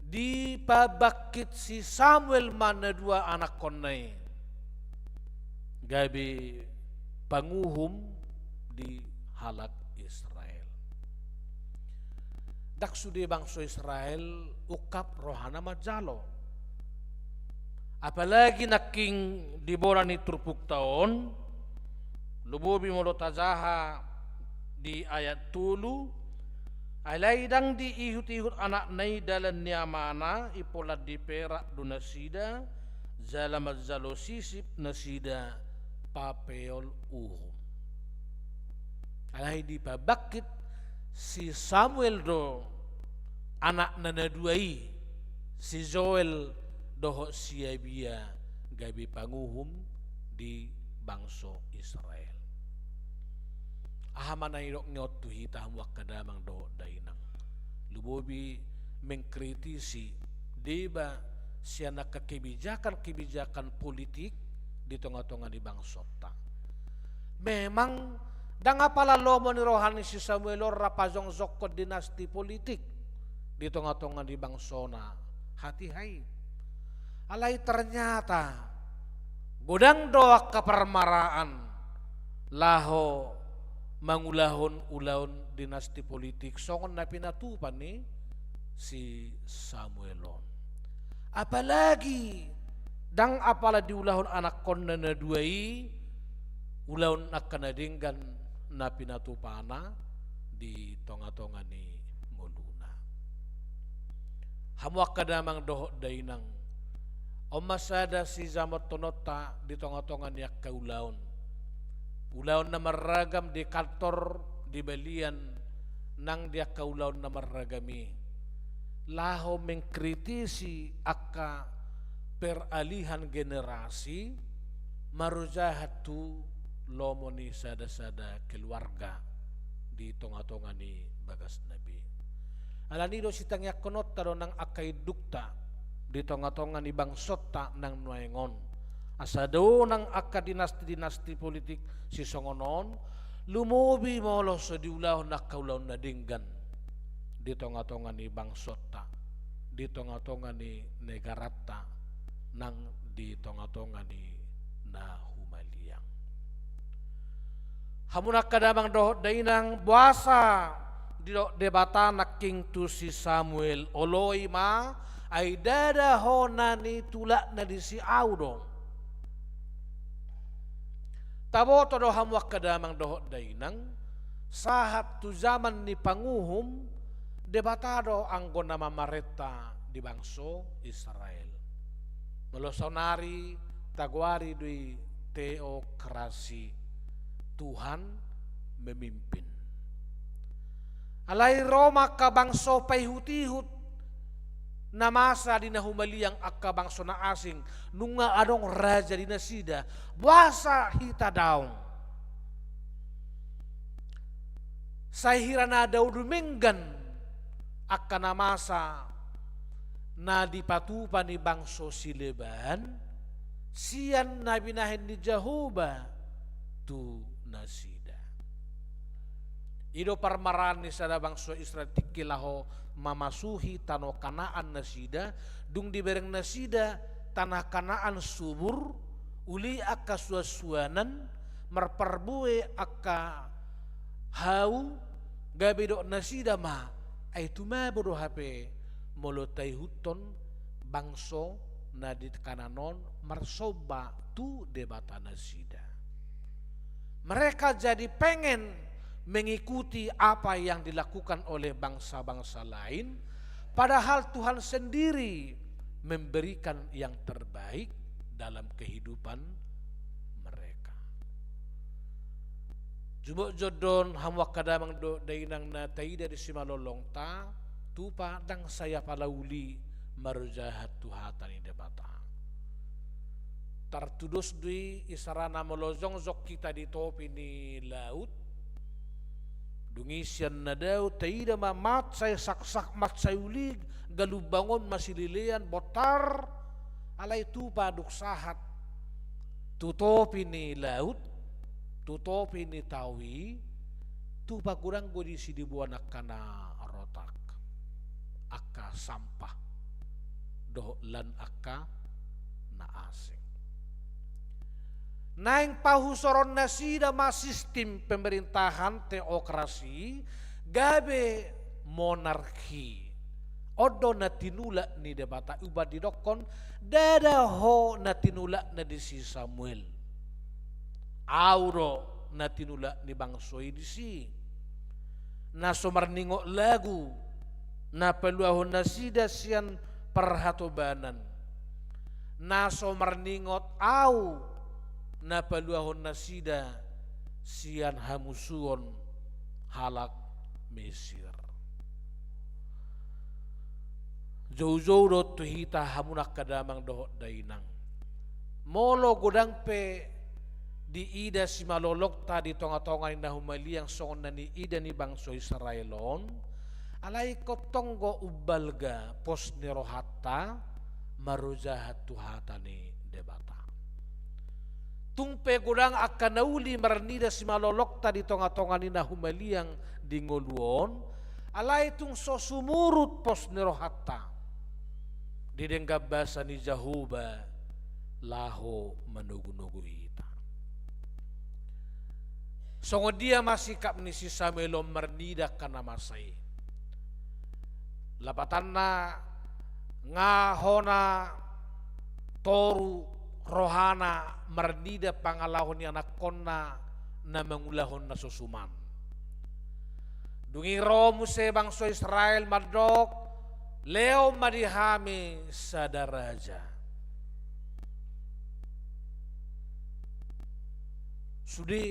dipabangkit si Samuel ma na dua anakhonna i gabe panguhum di halak Israel. Ndang sude bangso Israel ungkap rohana manjalo. Apalagi nangkin di bona ni turpukta on, lumobi molo tajaha di ayat tolu, alai ndang diihutihut anakna i dalan ni amana, impola diperak do nasida, jala manjalo sisip nasida papeol uhum. Alai dipabangkit si Samuel do anakna na dua i, si Joel dohot si Abia, gabe panguhum di bangso Israel. Aha ma na nidokna on tu hita, hamu angka damang dohot dainang? Lumobi mengkritisi deba sian angka kebijakan-kebijakan politik di tongatonga ni bangsonta. Memang ndang apala lomo ni roha ni si Samuel on rap pajongjongkon dinasti politik di tongatonga ni bangsona hatiha i. Alai ternyata godang do angka parmaraan laho mangulahon ulaon dinasti politik songon na pinatupa ni si Samuel on. Apalagi ndang apala diulahon anakhonna na dua i ulaon angka na denggan na pinatupana di tongatonga ni ngoluna. Hamu angka damang dohot dainang, on ma sada sijamothononta di tongatonga ni angka ulaon. Ulaon na marragam di kantor, di balian, nang di angka ulaon na marragam i, laho mengkritisi angka peralihan generasi, marojahan tu lomo ni sadasada keluarga di tongatonga ni bagasna be. Alani do sitangiangkononta do nang angka indukta di tongatonga ni bangsonta nang nuaeng on. Asa adong nang angka dinasti-dinasti politik sisongon on, lumobi molo so diulahon angka ulaon na denggan di tonga-tonga ni bangsonta, di tonga-tonga ni negaranta, nang di tonga-tonga ni na humaliang. Hamu angka damang dohot dainang, boasa didok Debata nangkin tu si Samuel, oloi ma, ai ndada ho na nitulakna disi, au do. Taboto do hamu angka damang dohot dainang, sahat tu jaman ni panguhum, Debata do anggo na mamarenta di bangso Israel. Molo saonari tagoari do i teokrasi, Tuhan memimpin. Alai ro ma angka bangso paihut-ihut na masa di na humaliang, angka bangso na asing, nunga adong raja di nasida, boasa hita daong? Sai hira na dao dumenggan angka na masa na dipatupa ni bangso sileban, sian na binahen ni Jahowa tu nasida. I do parmaraan ni sada bangso Israel tingki laho mamasuhi tano Kanaan nasida, dung dibereng nasida tano Kanaan subur, uli angka suan-suanan, marparbue angka hau, gabe didok nasida ma, ai tumabo do hape molo taihuthon bangso na di Kanaan on marsomba tu debata nasida. Mereka jadi pengen mengikuti apa yang dilakukan oleh bangsa-bangsa lain, padahal Tuhan sendiri memberikan yang terbaik dalam kehidupan mereka. Jumolo jotjot hamu angka damang dohot dainang na taida di simalolongta, tupa ndang sai apala uli marojahan tu hata ni Debata. Tartudos do i isarana molo jongjong hita di topi ni laut. Dung i sian na dao taida ma mansai saksak, mansai uli, galumbang on masilelean, bontar, alai tupa dung sahat tu topi ni laut, tu topi ni tao i, tupa godang do disi diboan angka na rotak, angka sampah, dohot lan angka na asing. Naeng pahusoron nasida ma sistim pemerintahan teokrasi, gabe monarki. On do na tinulak ni Debata, umbahen didokkon, ndada ho na tinulakna disi Samuel. Au do na tinulak ni bangso i disi. Na so marningot lagu, na paluahon nasida sian parhatobanan. Na so marningot au, na paluahon nasida sian hamusuon halak Mesir. Joujou do tu hita hamu angka damang dohot dainang. Molo godang pe diida simalolongta di tonga-tonga ni na humaliang songon na niida ni bangso Israel on, alai ingkon tonggo umbalga pos ni rohanta marojahan tu hata ni Debata. Tung pe godang angka na uli marnida simalolongta di tonga-tonga ni na humaliang di ngolu on, alai tung so sumurut pos ni rohanta, didenggan basa ni Jahowa laho manogu-nogu hita. Songon dia ma sikap ni si Samuel on marnida angka na masa i? Lapatanna, nga hona toru rohana marnida pangalaho ni anakkonna na mangulahon na so suman. Dung i ro muse bangso Israel mandok, lehon ma di hami sada raja. Sude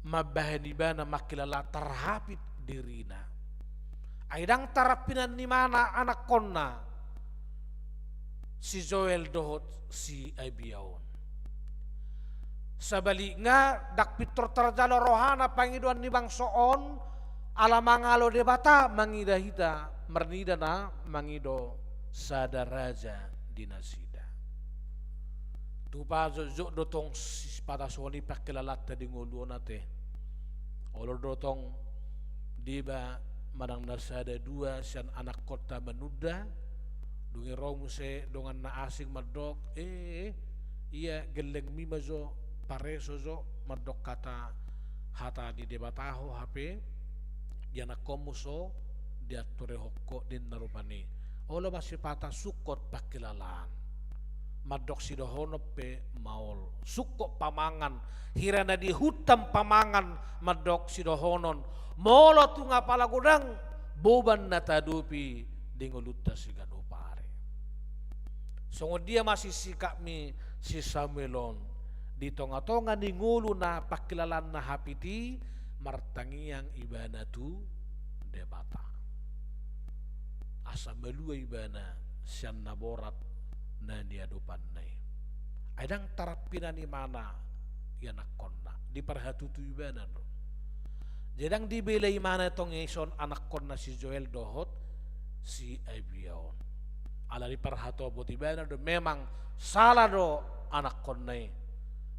mambahen ibana mangkilala tarhapit dirina. Ai ndang tarampinan ni ibana anakkonna si Joel dohot si Abia on. Sabalikna, ndang pintor tarjalo rohana pangidoan ni bangso on, ala mangalo Debata mangida hita, marnida na mangido sada raja di nasida. Tupa jotjot do tong sipata songon i pangkilalanta di ngolu on ate. Olo do tong deba manang na sada dua sian anakkonta manunda, dung i ro muse dongan na asing mandok, eh, eh, ia gellengmi ma jo, pareso jo, mandok hata, hata ni Debata ho hape, di anakkonmu so dianturehon ho ninna rupani. Olo ma sipata sungkot pangkilalaan. Mandok sidohonon pe maol. Sungkot pamangan, hira na di huta pamangan mandok sidohonon. Molo tung apala godang boban na tadopi di ngolunta siganup ari. Songon dia ma sisikapmi si Samuel on di tongatonga ni ngolu na pangkilalaan na hapit i, martangiang ibana tu Debata asa malua ibana sian na borat na niadopanna i. Ai ndang tarapina ni imana i anakkonna, diparhatutu ibana do. Jadi ndang dibela imana tong ison anakkonna si Joel dohot si Abia on. Ala diparhatopot ibana do memang sala do anakkonna i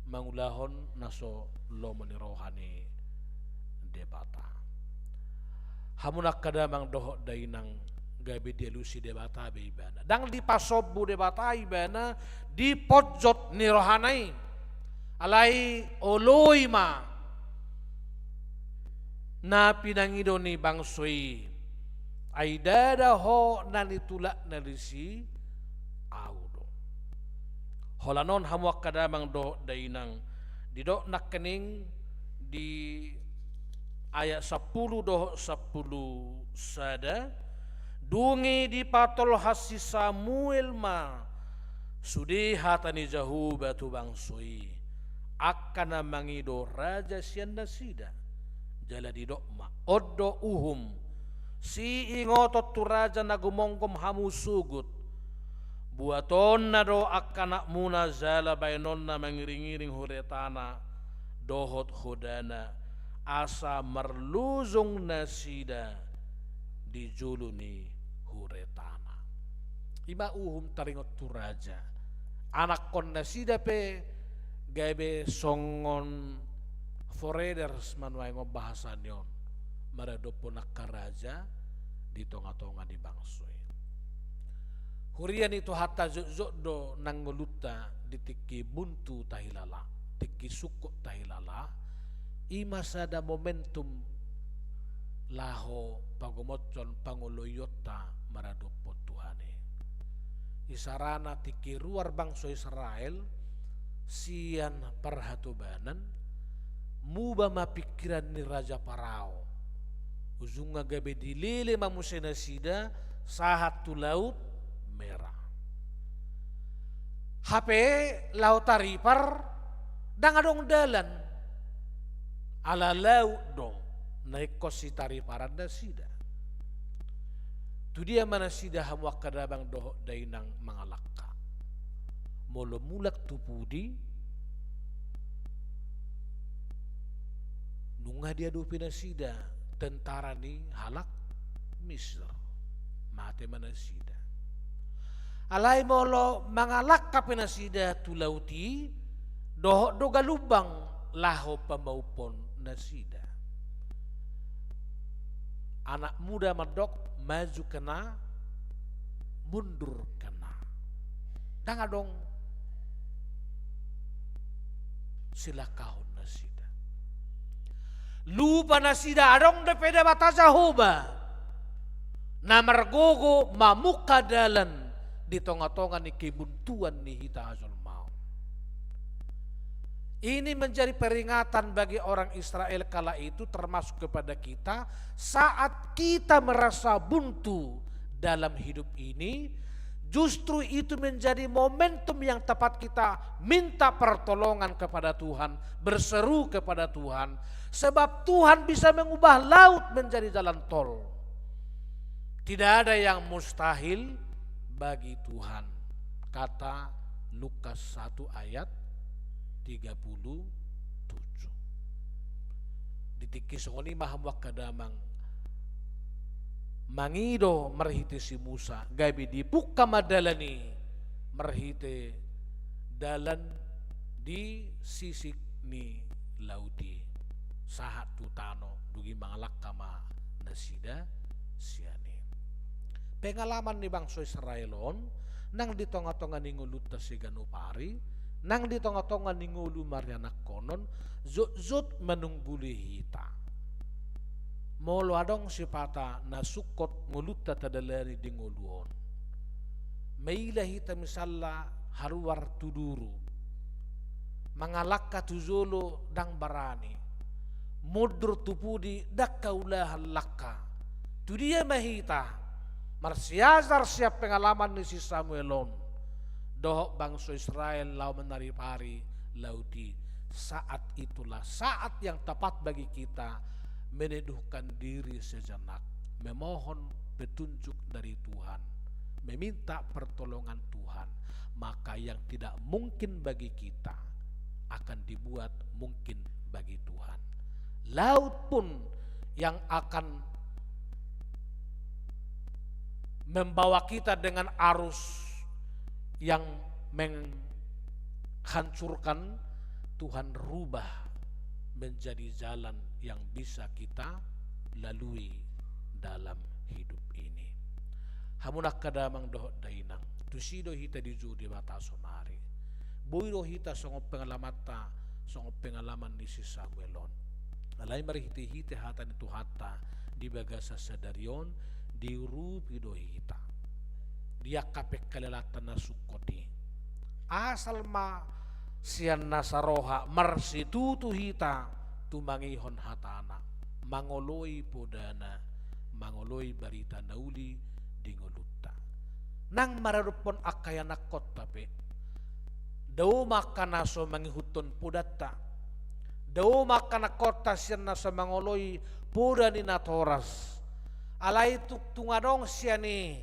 mangulahon na so lomo ni roha ni Debata. Hamu angka damang dohot dainang, gabe dialusi Debata be ibana. Ndang dipasombu Debata ibana di ponjot ni rohana i. Alai oloi ma na pinangido ni bangso i. Ai ndada ho na nitulak na disi, ahu do. Holan on hamu angka damang dohot dainang, didok nangkining di ayat sampulu dohot sampulu sada, dung i dipatolhas si Samuel ma sude hata ni Jahowa tu bangso i, angka na mangido raja sian nasida. Jala didok ma, on do uhum siingoton tu raja na gumomgom hamu sogot. Buatonna do angka anakmuna jala baenonna mangiringiring huretana dohot hodana, asa marlojong nasida di jolo ni huretana. I ma uhum taringot tu raja. Anakkon nasida pe gabe songon foreigner ma nuaeng on bahasa ni on, maradophon angka raja di tongatonga ni bangso i. Huria ni Tuhanta, jotjot do nang ngolunta di tingki buntu tahilala, tingki sungkot tahilala. I ma sada momentum laho pagomothon pangoloionta maradophon Tuhan i. Isarana tingki ruar bangso Israel sian parhatobanan, muba ma pingkiran ni Raja Parao. Ujungna gabe dilele ma muse nasida sahat tu Laut Merah. Hape laho taripar, ndang adong dalan. Ala laut do na ingkon sitariparan nasida. Tu dia ma nasida hamu angka damang dohot dainang mangalangka? Molo mulak tu pudi, nunga diadopi nasida tentara ni halak Misir. Mate ma nasida. Alai molo mangalangka pe nasida tu laut i, dohot do galumbang laho pamauphon nasida. Anak muda mandok, maju kena, mundur kena. Ndang adong silangkahon nasida. Lupa nasida adong dope Debata Jahowa na margogo mamungka dalan di tongatonga ni kebuntuan ni hita hajolmaon. Ini menjadi peringatan bagi orang Israel kala itu, termasuk kepada kita, saat kita merasa buntu dalam hidup ini, justru itu menjadi momentum yang tepat kita minta pertolongan kepada Tuhan, berseru kepada Tuhan, sebab Tuhan bisa mengubah laut menjadi jalan tol. Tidak ada yang mustahil bagi Tuhan, kata Lukas satu ayat tiga puluh tujuh. Di tingki songon i ma hamu angka damang mangido marhite si Musa, gabe dibungka ma dalan i marhite dalan di sisik ni laut i, sahat tu tano, dung i mangalangka ma nasida sian i. Pengalaman ni bangso Israel on, nang di tonga-tonga ni ngolunta siganup ari, nang di tonga-tonga ni ngolu marianakkonon, jotjot manungguli hita. Molo adong sipata na sungkot ngolunta tadalani di ngolu on, maila hita misalna haruar tu duru, mangalangka tu jolo ndang barani, mundur tu pudi ndang haulahan langka. Tu dia ma hita? Marsiajar sian pengalaman ni si Samuel on dohot bangso Israel laho manaripari laut i. Saat itulah saat yang tepat bagi kita meneduhkan diri sejenak, memohon petunjuk dari Tuhan, meminta pertolongan Tuhan, maka yang tidak mungkin bagi kita akan dibuat mungkin bagi Tuhan. Laut pun yang akan membawa kita dengan arus yang menghancurkan, Tuhan rubah menjadi jalan yang bisa kita lalui dalam hidup ini. Hamu angka damang dohot dainang, tusi do hita dijou Debata sonari. Boi do hita songon pengalamanta, songon pengalaman ni si Samuel on. Alai marhite-hite hata ni Tuhanta di bagasan sadari on, diurupi do hita di angka pengkalelanta na sungkot i. Asal ma sian nasa roha marsitutu hita tumangihon hatana, mangoloi podana, mangoloi barita na uli di ngolunta. Nang maradophon angka ianakkonta pe, dao ma angka na so mangihuthon podanta, dao ma angka ianakkonta sian na so mangoloi poda ni natoras. Alai tungtung adong sian i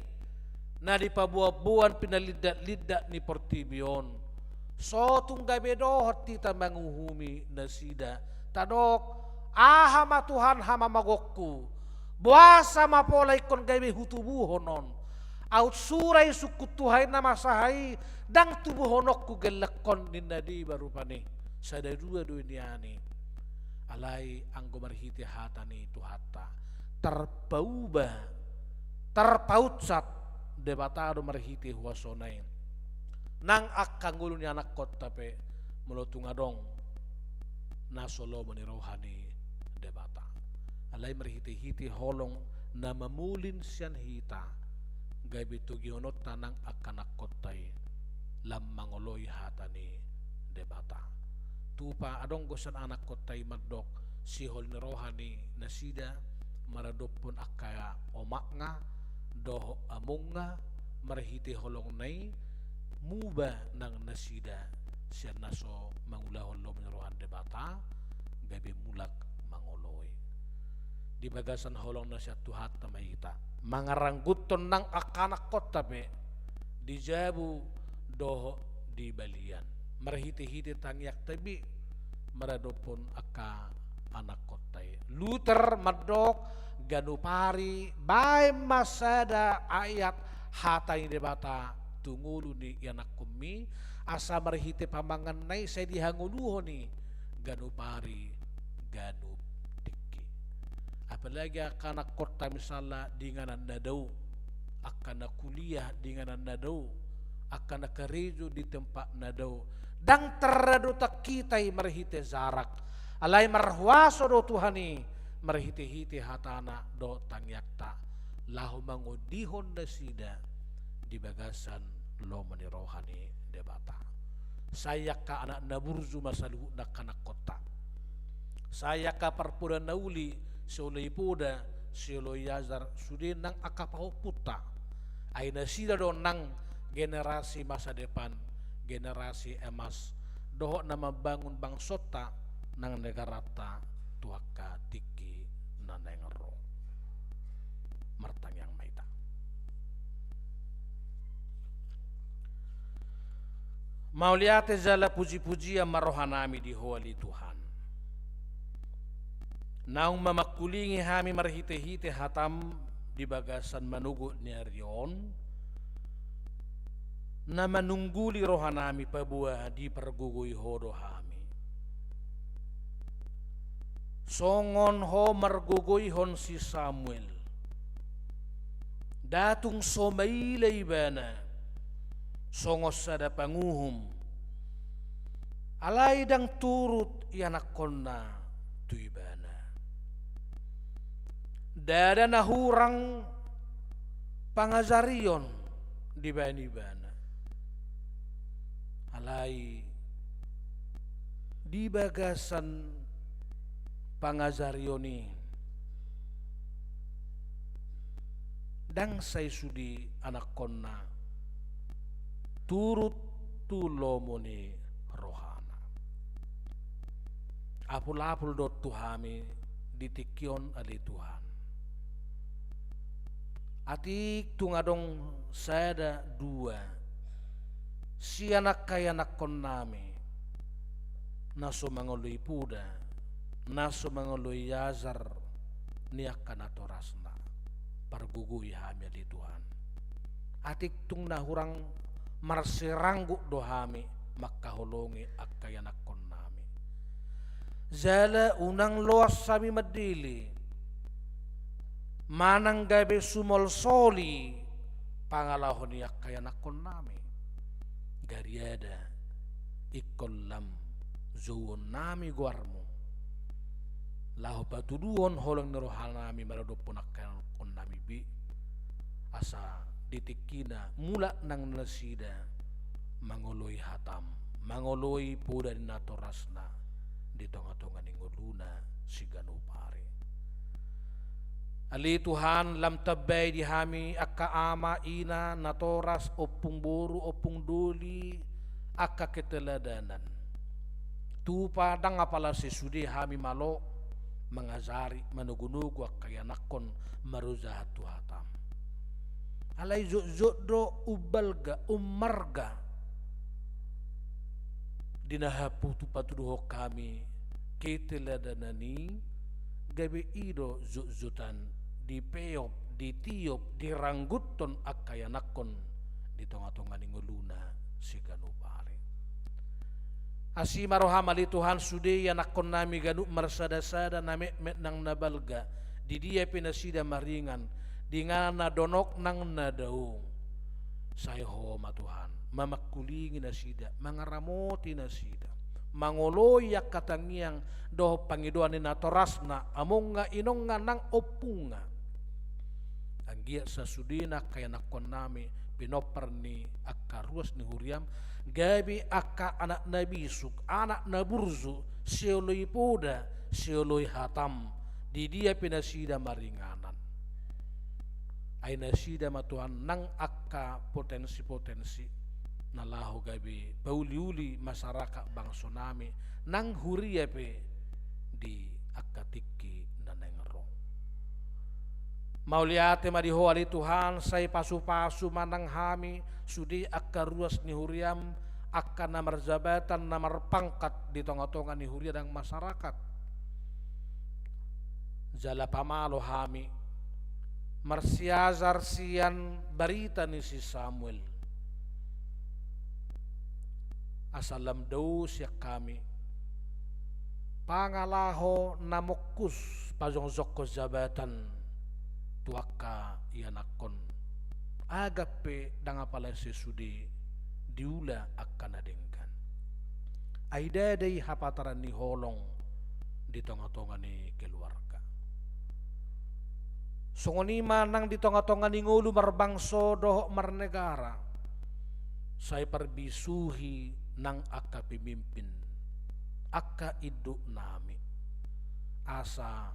na dipaboan-boan pinalindak-lindak ni portibi on, so tung gabe dohot hita manguhumi nasida, tadok, aha ma Tuhan hamamagongku? Boasa ma pola ingkon gabe hutubuhon on? Aut sura i sungkun tu haha i na masa i, ndang tubuhononku gellengkon, ninna deba rupani. Sada dua do i nian i. Alai anggo marhite hata ni Tuhanta, tarpauba, tarpaunsat Debata do marhite huasona i. Nang angka ngolu ni anakkonta pe, molo tung adong na so lomo ni roha ni Debata. Alai marhite-hite holong na mamolin sian hita, gabe togihononta nang angka anakkonta i lam mangoloi hata ni Debata. Tupa adong do sian anakkonta i mandok sihol ni roha ni nasida maradophon angka omakna dohot amongna, marhite holongna i muba nang nasida sian na so mangulahon lomo ni roha ni Debata, gabe mulak mangoloi. Di bagasan holong na sian Tuhanta ma hita mangarangguthon nang angka anakkonta pe di jabu dohot di balian. Marhite-hite tangiangta be maradophon angka anakkonta i. Luther mandok, ganup ari baen ma sada ayat hata ni Debata tu ngolu ni ianakkonmi, asa marhite pamanganna i sai dihangoluhon i ganup ari ganup tingki. Apalagi angka anakkonta misalna di inganan na dao, angka na kuliah di inganan na dao, angka na karejo di tempat na dao, ndang tarradotan hita i marhite jarak. Alai marhuaso do Tuhan i marhite-hite hatana dohot tangiangta laho mangondihon nasida di bagasan lomo ni roha ni Debata. Sai angka anak na burju ma saluhutna angka anakkonta. Sai angka parpoda na uli, sioloi poda, sioloi ajar, sude nang angka pahompunta. Ai nasida do nang generasi masa depan, generasi emas, dohot na mambangun bangsonta nang negaranta tu angka tingki na naeng ro. Martangiang ma hita. Mauliate jala puji-pujian ma rohanami di Ho ale Tuhan. Naung mamangkulingi hami marhite-hite hataM di bagasan manogot ni ari on, na manungguli rohanami paboa dipargogoi Ho do hami. Songon Ho margogoihon si Samuel, nda tung so maila ibana songon sada panguhum, alai ndang turut ianakkonna tu ibana. Ndada na hurang pangajarion dibaen ibana. Alai di bagasan pangajarion i, ndang sai sude anakkonna turut tu lomo ni rohana. Apul-apul do tu hami di tingki on, ale Tuhan. Atik tung adong sada dua sian angka ianakkonnami na so mangoloi poda, na so mangoloi ajar ni angka natorasna, pargogoi hami, ale Tuhan. Atik tung na hurang marsiranggut do hami mangkaholongi angka ianakkonnami. Jala unang loas hami mandele manang gabe sumolsoli pangalaho ni angka ianakkonnami. Gariada ingkon lam jouonnami goarmu laho patuduhon holong ni rohanami maradophon angka ianakkonnami be, asa di tingkina mulak nang nasida mangoloi hatam, mangoloi poda ni natorasna di tonga-tonga ni ngoluna siganup ari. Ale Tuhan, lam tambai di hami angka ama, ina, natoras, ompung boru, ompung doli, angka keteladanan. Tupa ndang apala sesude hami malo mangajari, manogu-nogu angka ianakkon marojahan tu hatam. Alai jotjot do umbalga, ummarga di na hapu tu patuduhon hami keteladanan i, gabe i do jotjotan dipeop, ditiop, dirangguthon angka ianakkon di tonga-tonga ni ngoluna siganup ari. Asi ma roham ale Tuhan, sude ianakkonnami ganup marsada-sada, na metmet nang na balga, di dia pe nasida maringan, di na donok nang na dao. Sai Ho ma Tuhan, mamangkulingi nasida, mangaramoti nasida, mangoloi angka tangiang dohot pangidoan ni natorasna, amongna, inongna nang ompungna. Anggiat sasudena angka ianakkonnami pinompar ni angka ruas ni huriam, gabe angka anak na bisuk, anak na burju, sioloi poda, sioloi hatam, di dia pe nasida maringanan. Ai nasida ma Tuhan nang angka potensi-potensi na laho gabe pauli-uli masyarakat bangsonami, nang huria pe di angka tingki na naeng ro. Mauliate ma di Ho ale Tuhan, sai pasu-pasu ma nang hami, sude angka ruas ni huriam, angka na marjabatan, na marpangkat di tonga-tonga ni huria nang masyarakat. Jala pamalo hami marsiajar sian barita ni si Samuel, asa lam dao sian hami pangalaho na mongkus pajongjongkon jabatan tu angka ianakkon, agap pe ndang apala sesude diula angka na denggan. Ai ndada i hapataran ni holong di tonga-tonga ni keluarga. Songon i ma nang di tonga-tonga ni ngolu marbangso dohot marnegara, sai parbisuhi nang angka pemimpin, angka induknami, asa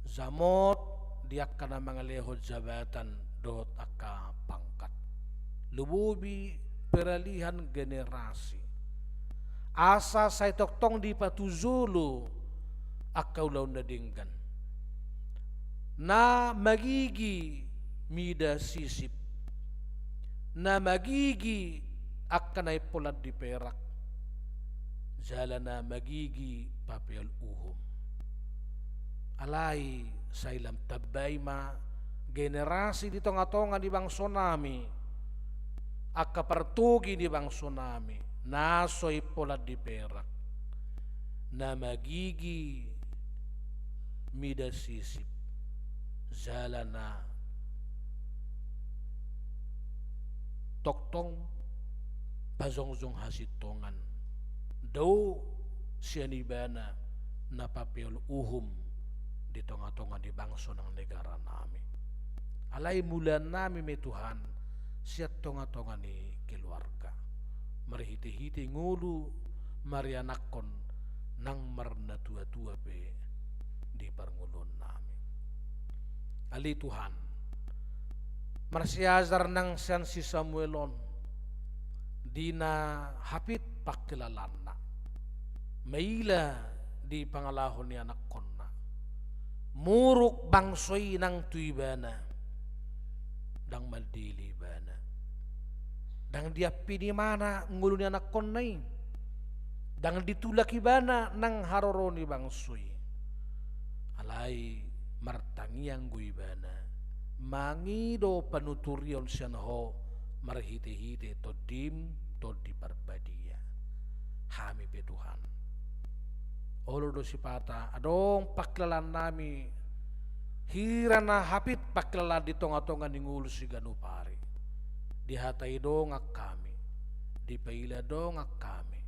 jamot di angka na mangalehon jabatan dohot angka pangkat. Lumobi peralihan generasi. Asa sai tongtong dipatujolo angka ulaon na denggan. Na magigi mida sisip. Na magigi angka na impolan di perak. Jala na magigi papeol uhum. Alai sai lam tambai ma generasi di tonga-tonga ni bangsonami, angka partogi ni bangso nami, na so impolan di perak, na magigi mida sisip, jala na tongtong pajongjong hasintongan, dao sian ibana na papeol uhum di tonga-tonga ni bangso nang negara nami. Alai mulaan nami ma i Tuhan, sian tonga-tonga ni keluarga, marhite-hite ngolu, marianakkon nang marnatua-tua pe di parngoluon nami. Ale Tuhan, marsiajar nang sian si Samuel on, di na hapit pangkilalaanna, maila di pangalaho ni anakkonna, muruk bangso i nang tu ibana, ndang maldele ibana, ndang diampini ibana ngolu ni anakkonna i, ndang ditulak ibana nang haroro ni bangso i. Alai martangiang do ibana mangido panuturion sian Ho marhite-hite Tondim, Tondi Parbadia. Hami pe Tuhan, olo do sipata adong pangkilalaan nami, hira na hapit pangkilalaan di tonga-tonga ni ngolu siganup ari. Di hata i dongan hami, dipaila dongan hami,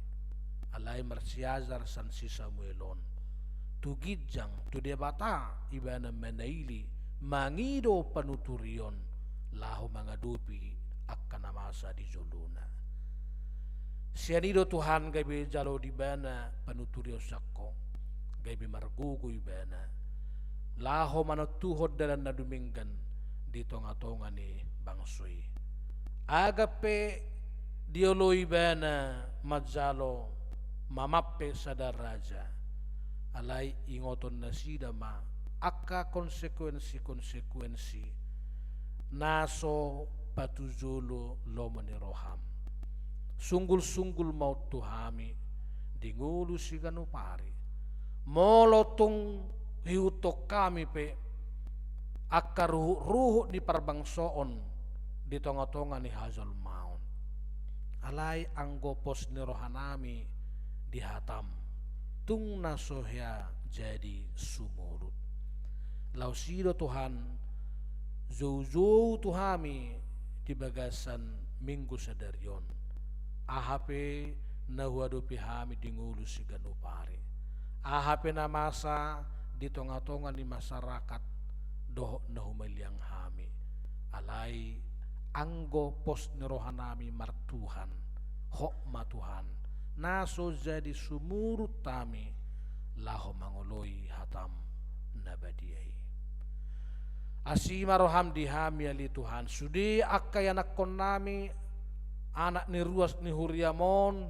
alai marsiajar sian si Samuel on, tu ginjang, tu Debata ibana manaili, mangido panuturion laho mangadopi angka na masa di jolona. Sian i do Tuhan gabe jalo di ibana panuturion sian Ho, gabe margogo ibana laho manontuhon dalan na dumenggan di tonga-tonga ni bangso i. Agap pe dioloi ibana manjalo mamampe sada raja, alai ingoton nasida ma angka konsekuensi-konsekuensi na so patujolo lomo ni roham. Sunggul-sunggul ma on tu hami di ngolu siganup ari. Molo tung ihuthon hami pe angka ruhut-ruhut ni parbangsoon di tonga-tonga ni hajolmaon, alai anggo pos ni roha nami di hatam, tung na so hea jadi sumurut. Laos i do Tuhan, joujou tu hami di bagasan Minggu sadari on, aha pe na huadopi hami di ngolu siganup ari, aha pe na masa di tonga-tonga ni masyarakat dohot na humaliang hami. Alai anggo pos ni roha nami martuhan, Ho ma Tuhan, na so jadi sumurut hami laho mangoloi hatam na badia i. Asi ma roham di hami ale Tuhan, sude angka ianakkon nami, anak ni ruas ni huriam on,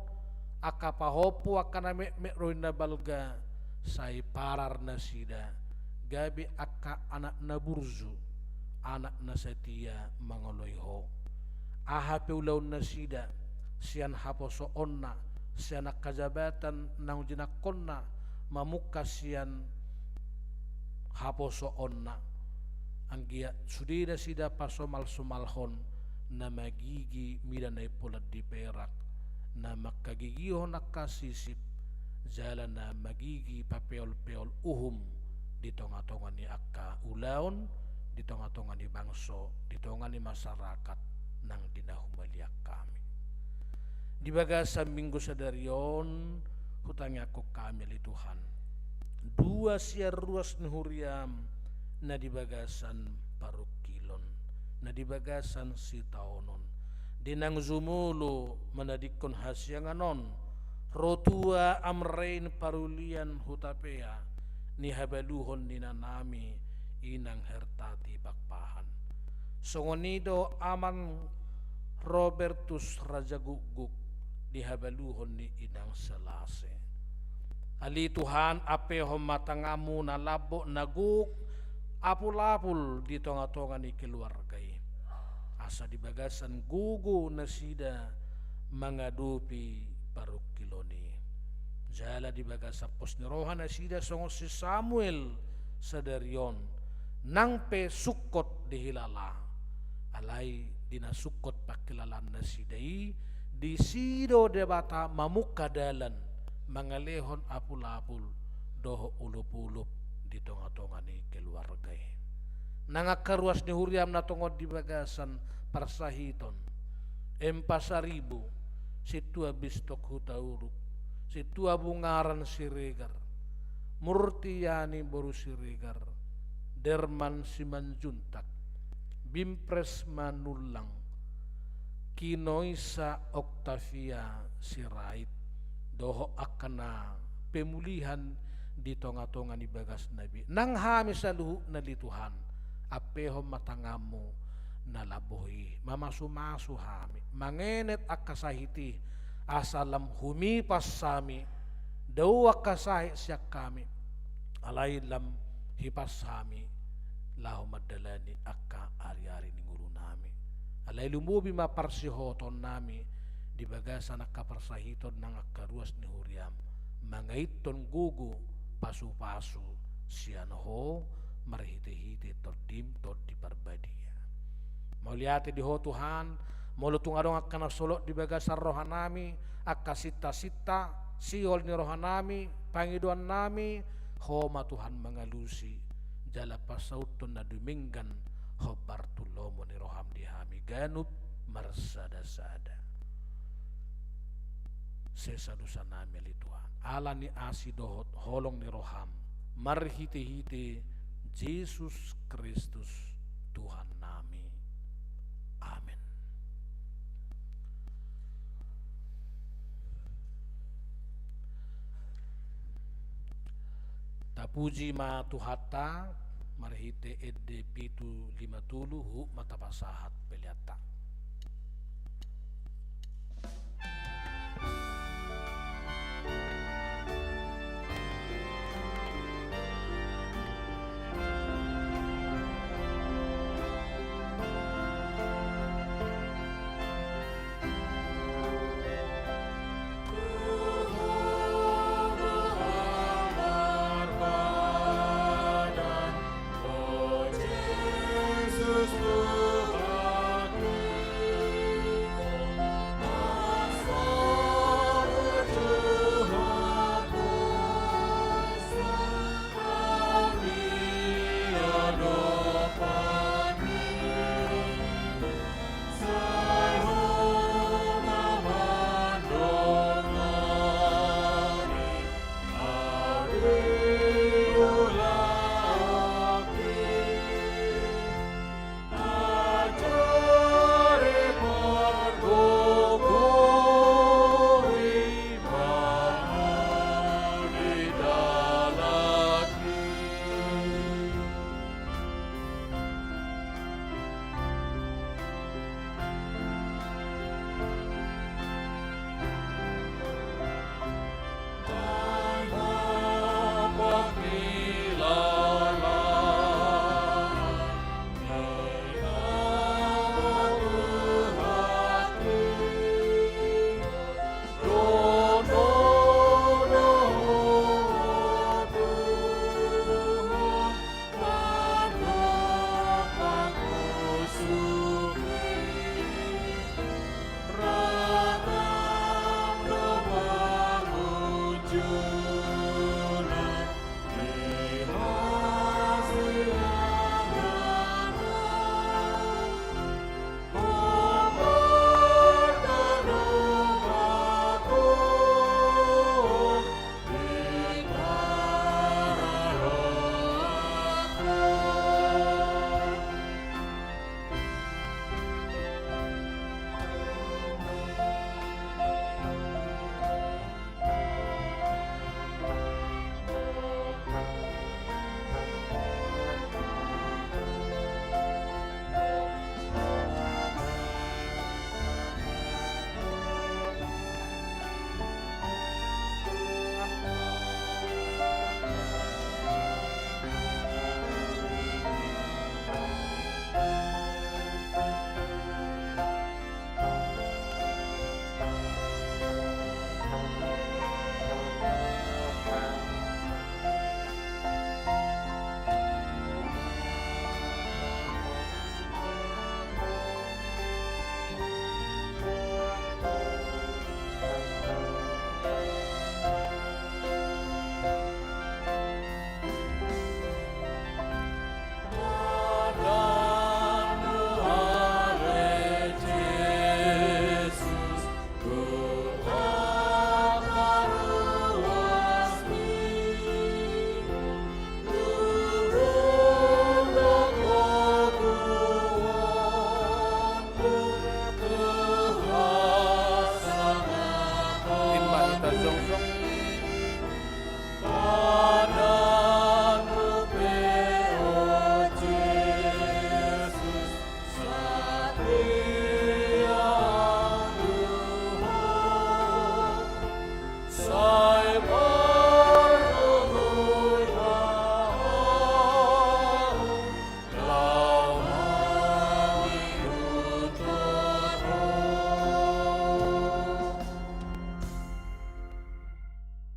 angka pahompu, angka na metmet ro di na balga, sai parar nasida gabe angka anak na burju, anak na satia mangoloi Ho. Aha pe ulaon nasida, sian haposoonna, sian angka jabatan naung jinangkonna, mamungka sian haposoonna, anggiat sude nasida pasomal-somalhon na magigi mida na impolan di perak, na mangkagigihon angka sisip, jala na magigi papeol-peol uhum di tonga-tonga ni angka ulaon, di tonga-tonga ni bangso, di tonga ni masyarakat nang di na humaliang hami. Di bagasan Minggu sadari on, hutangiangkon hami ale Tuhan, dua sian ruas ni huriam, na di bagasan parungkilon, na di bagasan sitaonon, di naung jumolo manadingkon hasiangan on, Rotua Amrein Parulian Hutapea, nihabaluhon ni inanami Inang Hertati Pakpahan. Songon i do Amang Robertus Rajagukguk, nihabaluhon ni Inang Selase. Ale Tuhan, ampehon ma tanganmu na lambok na gok, apul-apul di tonga-tonga ni keluarga i, asa di bagasan gogo nasida mangadopi parungkilon i. Jala di bagasan pos ni roha nasida songon si Samuel sadari on, nang pe sungkot dihilala, alai di na sungkot pangkilalaan nasida i, disi do Debata mamungka dalan, mangalehon apul-apul dohot olop-olop di tonga-tonga ni keluarga i. Nang angka ruas ni huriam na tongon di bagasan parsahiton, Empa Saribu, Sintua Bistok Hutauruk, Sintua Bungaran Siregar, Murtiani boru Siregar, Derman Simanjuntak, Bimpres Manullang, Kinoisa Octavia Sirait, dohot angka na pemulihan di tonga-tonga ni bagasna be. Nang hami saluhutna ale Tuhan, ampehon ma tanganmu na laboh i, mamasu-masu hami, mangenet angka sahit i, asa lam humipas hami, dao angka sahit sian hami, alai lam hipas hami laho mandalani angka ari-ari ni ngolunami. Alai lumobi ma parsihohotonnami di bagasan angka parsahiton nang angka ruas ni huriam, mangaithon gogo pasu-pasu sian Ho marhite-hite Tondim Tondi Parbadia. Mauliate di Ho Tuhan, molo tung adong angka na solot di bagasan rohanami, angka sinta-sinta, sihol ni rohanami, pangidoannami, Ho ma Tuhan mangalusi, jala pasauthon na dumenggan hombar tu lomo ni roham di hami ganup marsada-sada. Sesa dosanami ale Tuhan, ala ni asi dohot holong ni roham, marhite-hite Jesus Kristus Tuhannami. Amen. Tapuji ma Tuhanta, marhite ende pitu lima tolu, huhut ma tapasahat peleanta.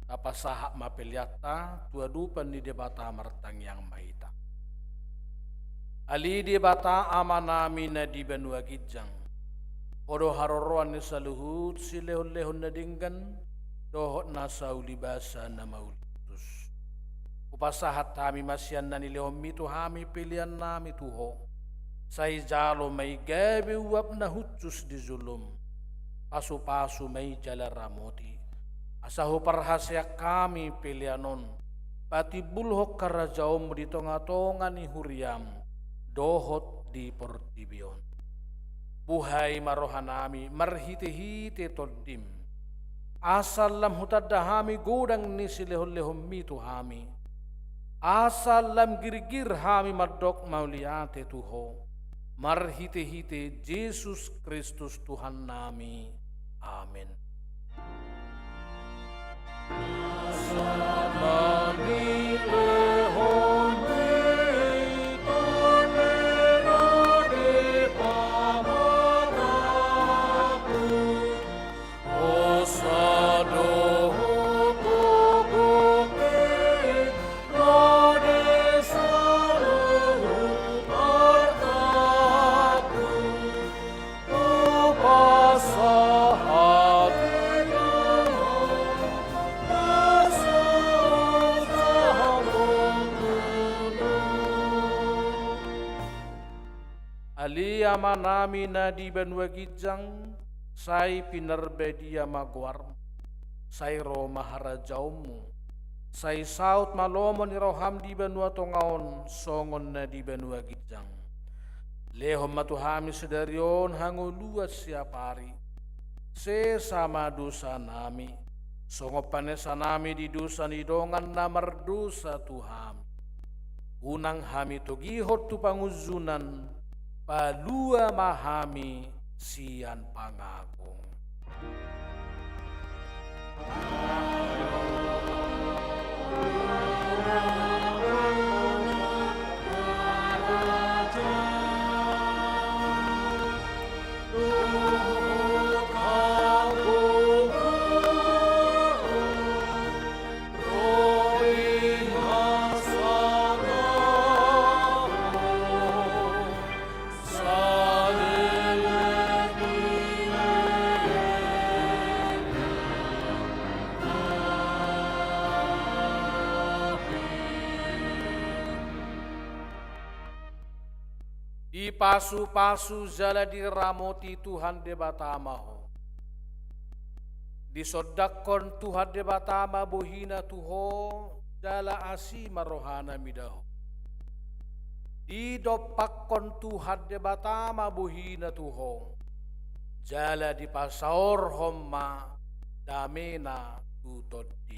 Tapasahat ma peleanta tu adopan ni Debata, martangiang ma hita. Ale Debata Amanami na di banua ginjang, Ho do haroroan ni saluhut silehonlehon na denggan dohot nasa ulibasa na mauliutus. Hupasahat hami ma sian na nilehonMi tu hami peleannami tu Ho. Sai jalo ma i gabe uap na hushus di jolom. Pasupasu ma i jala ramoti, asa huparhaseang hami pelean on patimbulhon harajaonMu di tongatonga ni huriaM dohot di portibi on. Buhai ma rohanami marhitehite TondiM, asa lam hutanda hami godang ni silehonlehonMi tu hami, asa lam girgir hami mandok mauliate tu Ho, marhitehite Jesus Kristus Tuhannami. Amen. Ale Amanami na di banua ginjang, sai pinarbadia ma goarMu. Sai ro ma harajaonMu. Sai saut ma lomo ni rohaM di banua tonga on songon na di banua ginjang. Lehon ma tu hami sadari on hangoluan siapari. Sesa ma dosanami, songon panesanami di dosa ni dongan na mardosa tu hami. Unang hami togihon tu pangunjunan, palua ma hami sian pangago. Dipasupasu jala diramoti Tuhan Debata ma ho. Disondangkon Tuhan Debata ma bohiNa tu ho, jala asi ma rohaNa mida ho. Didompakkon Tuhan Debata ma bohiNa tu ho, jala dipasaorhon ma dameNa tu tondi.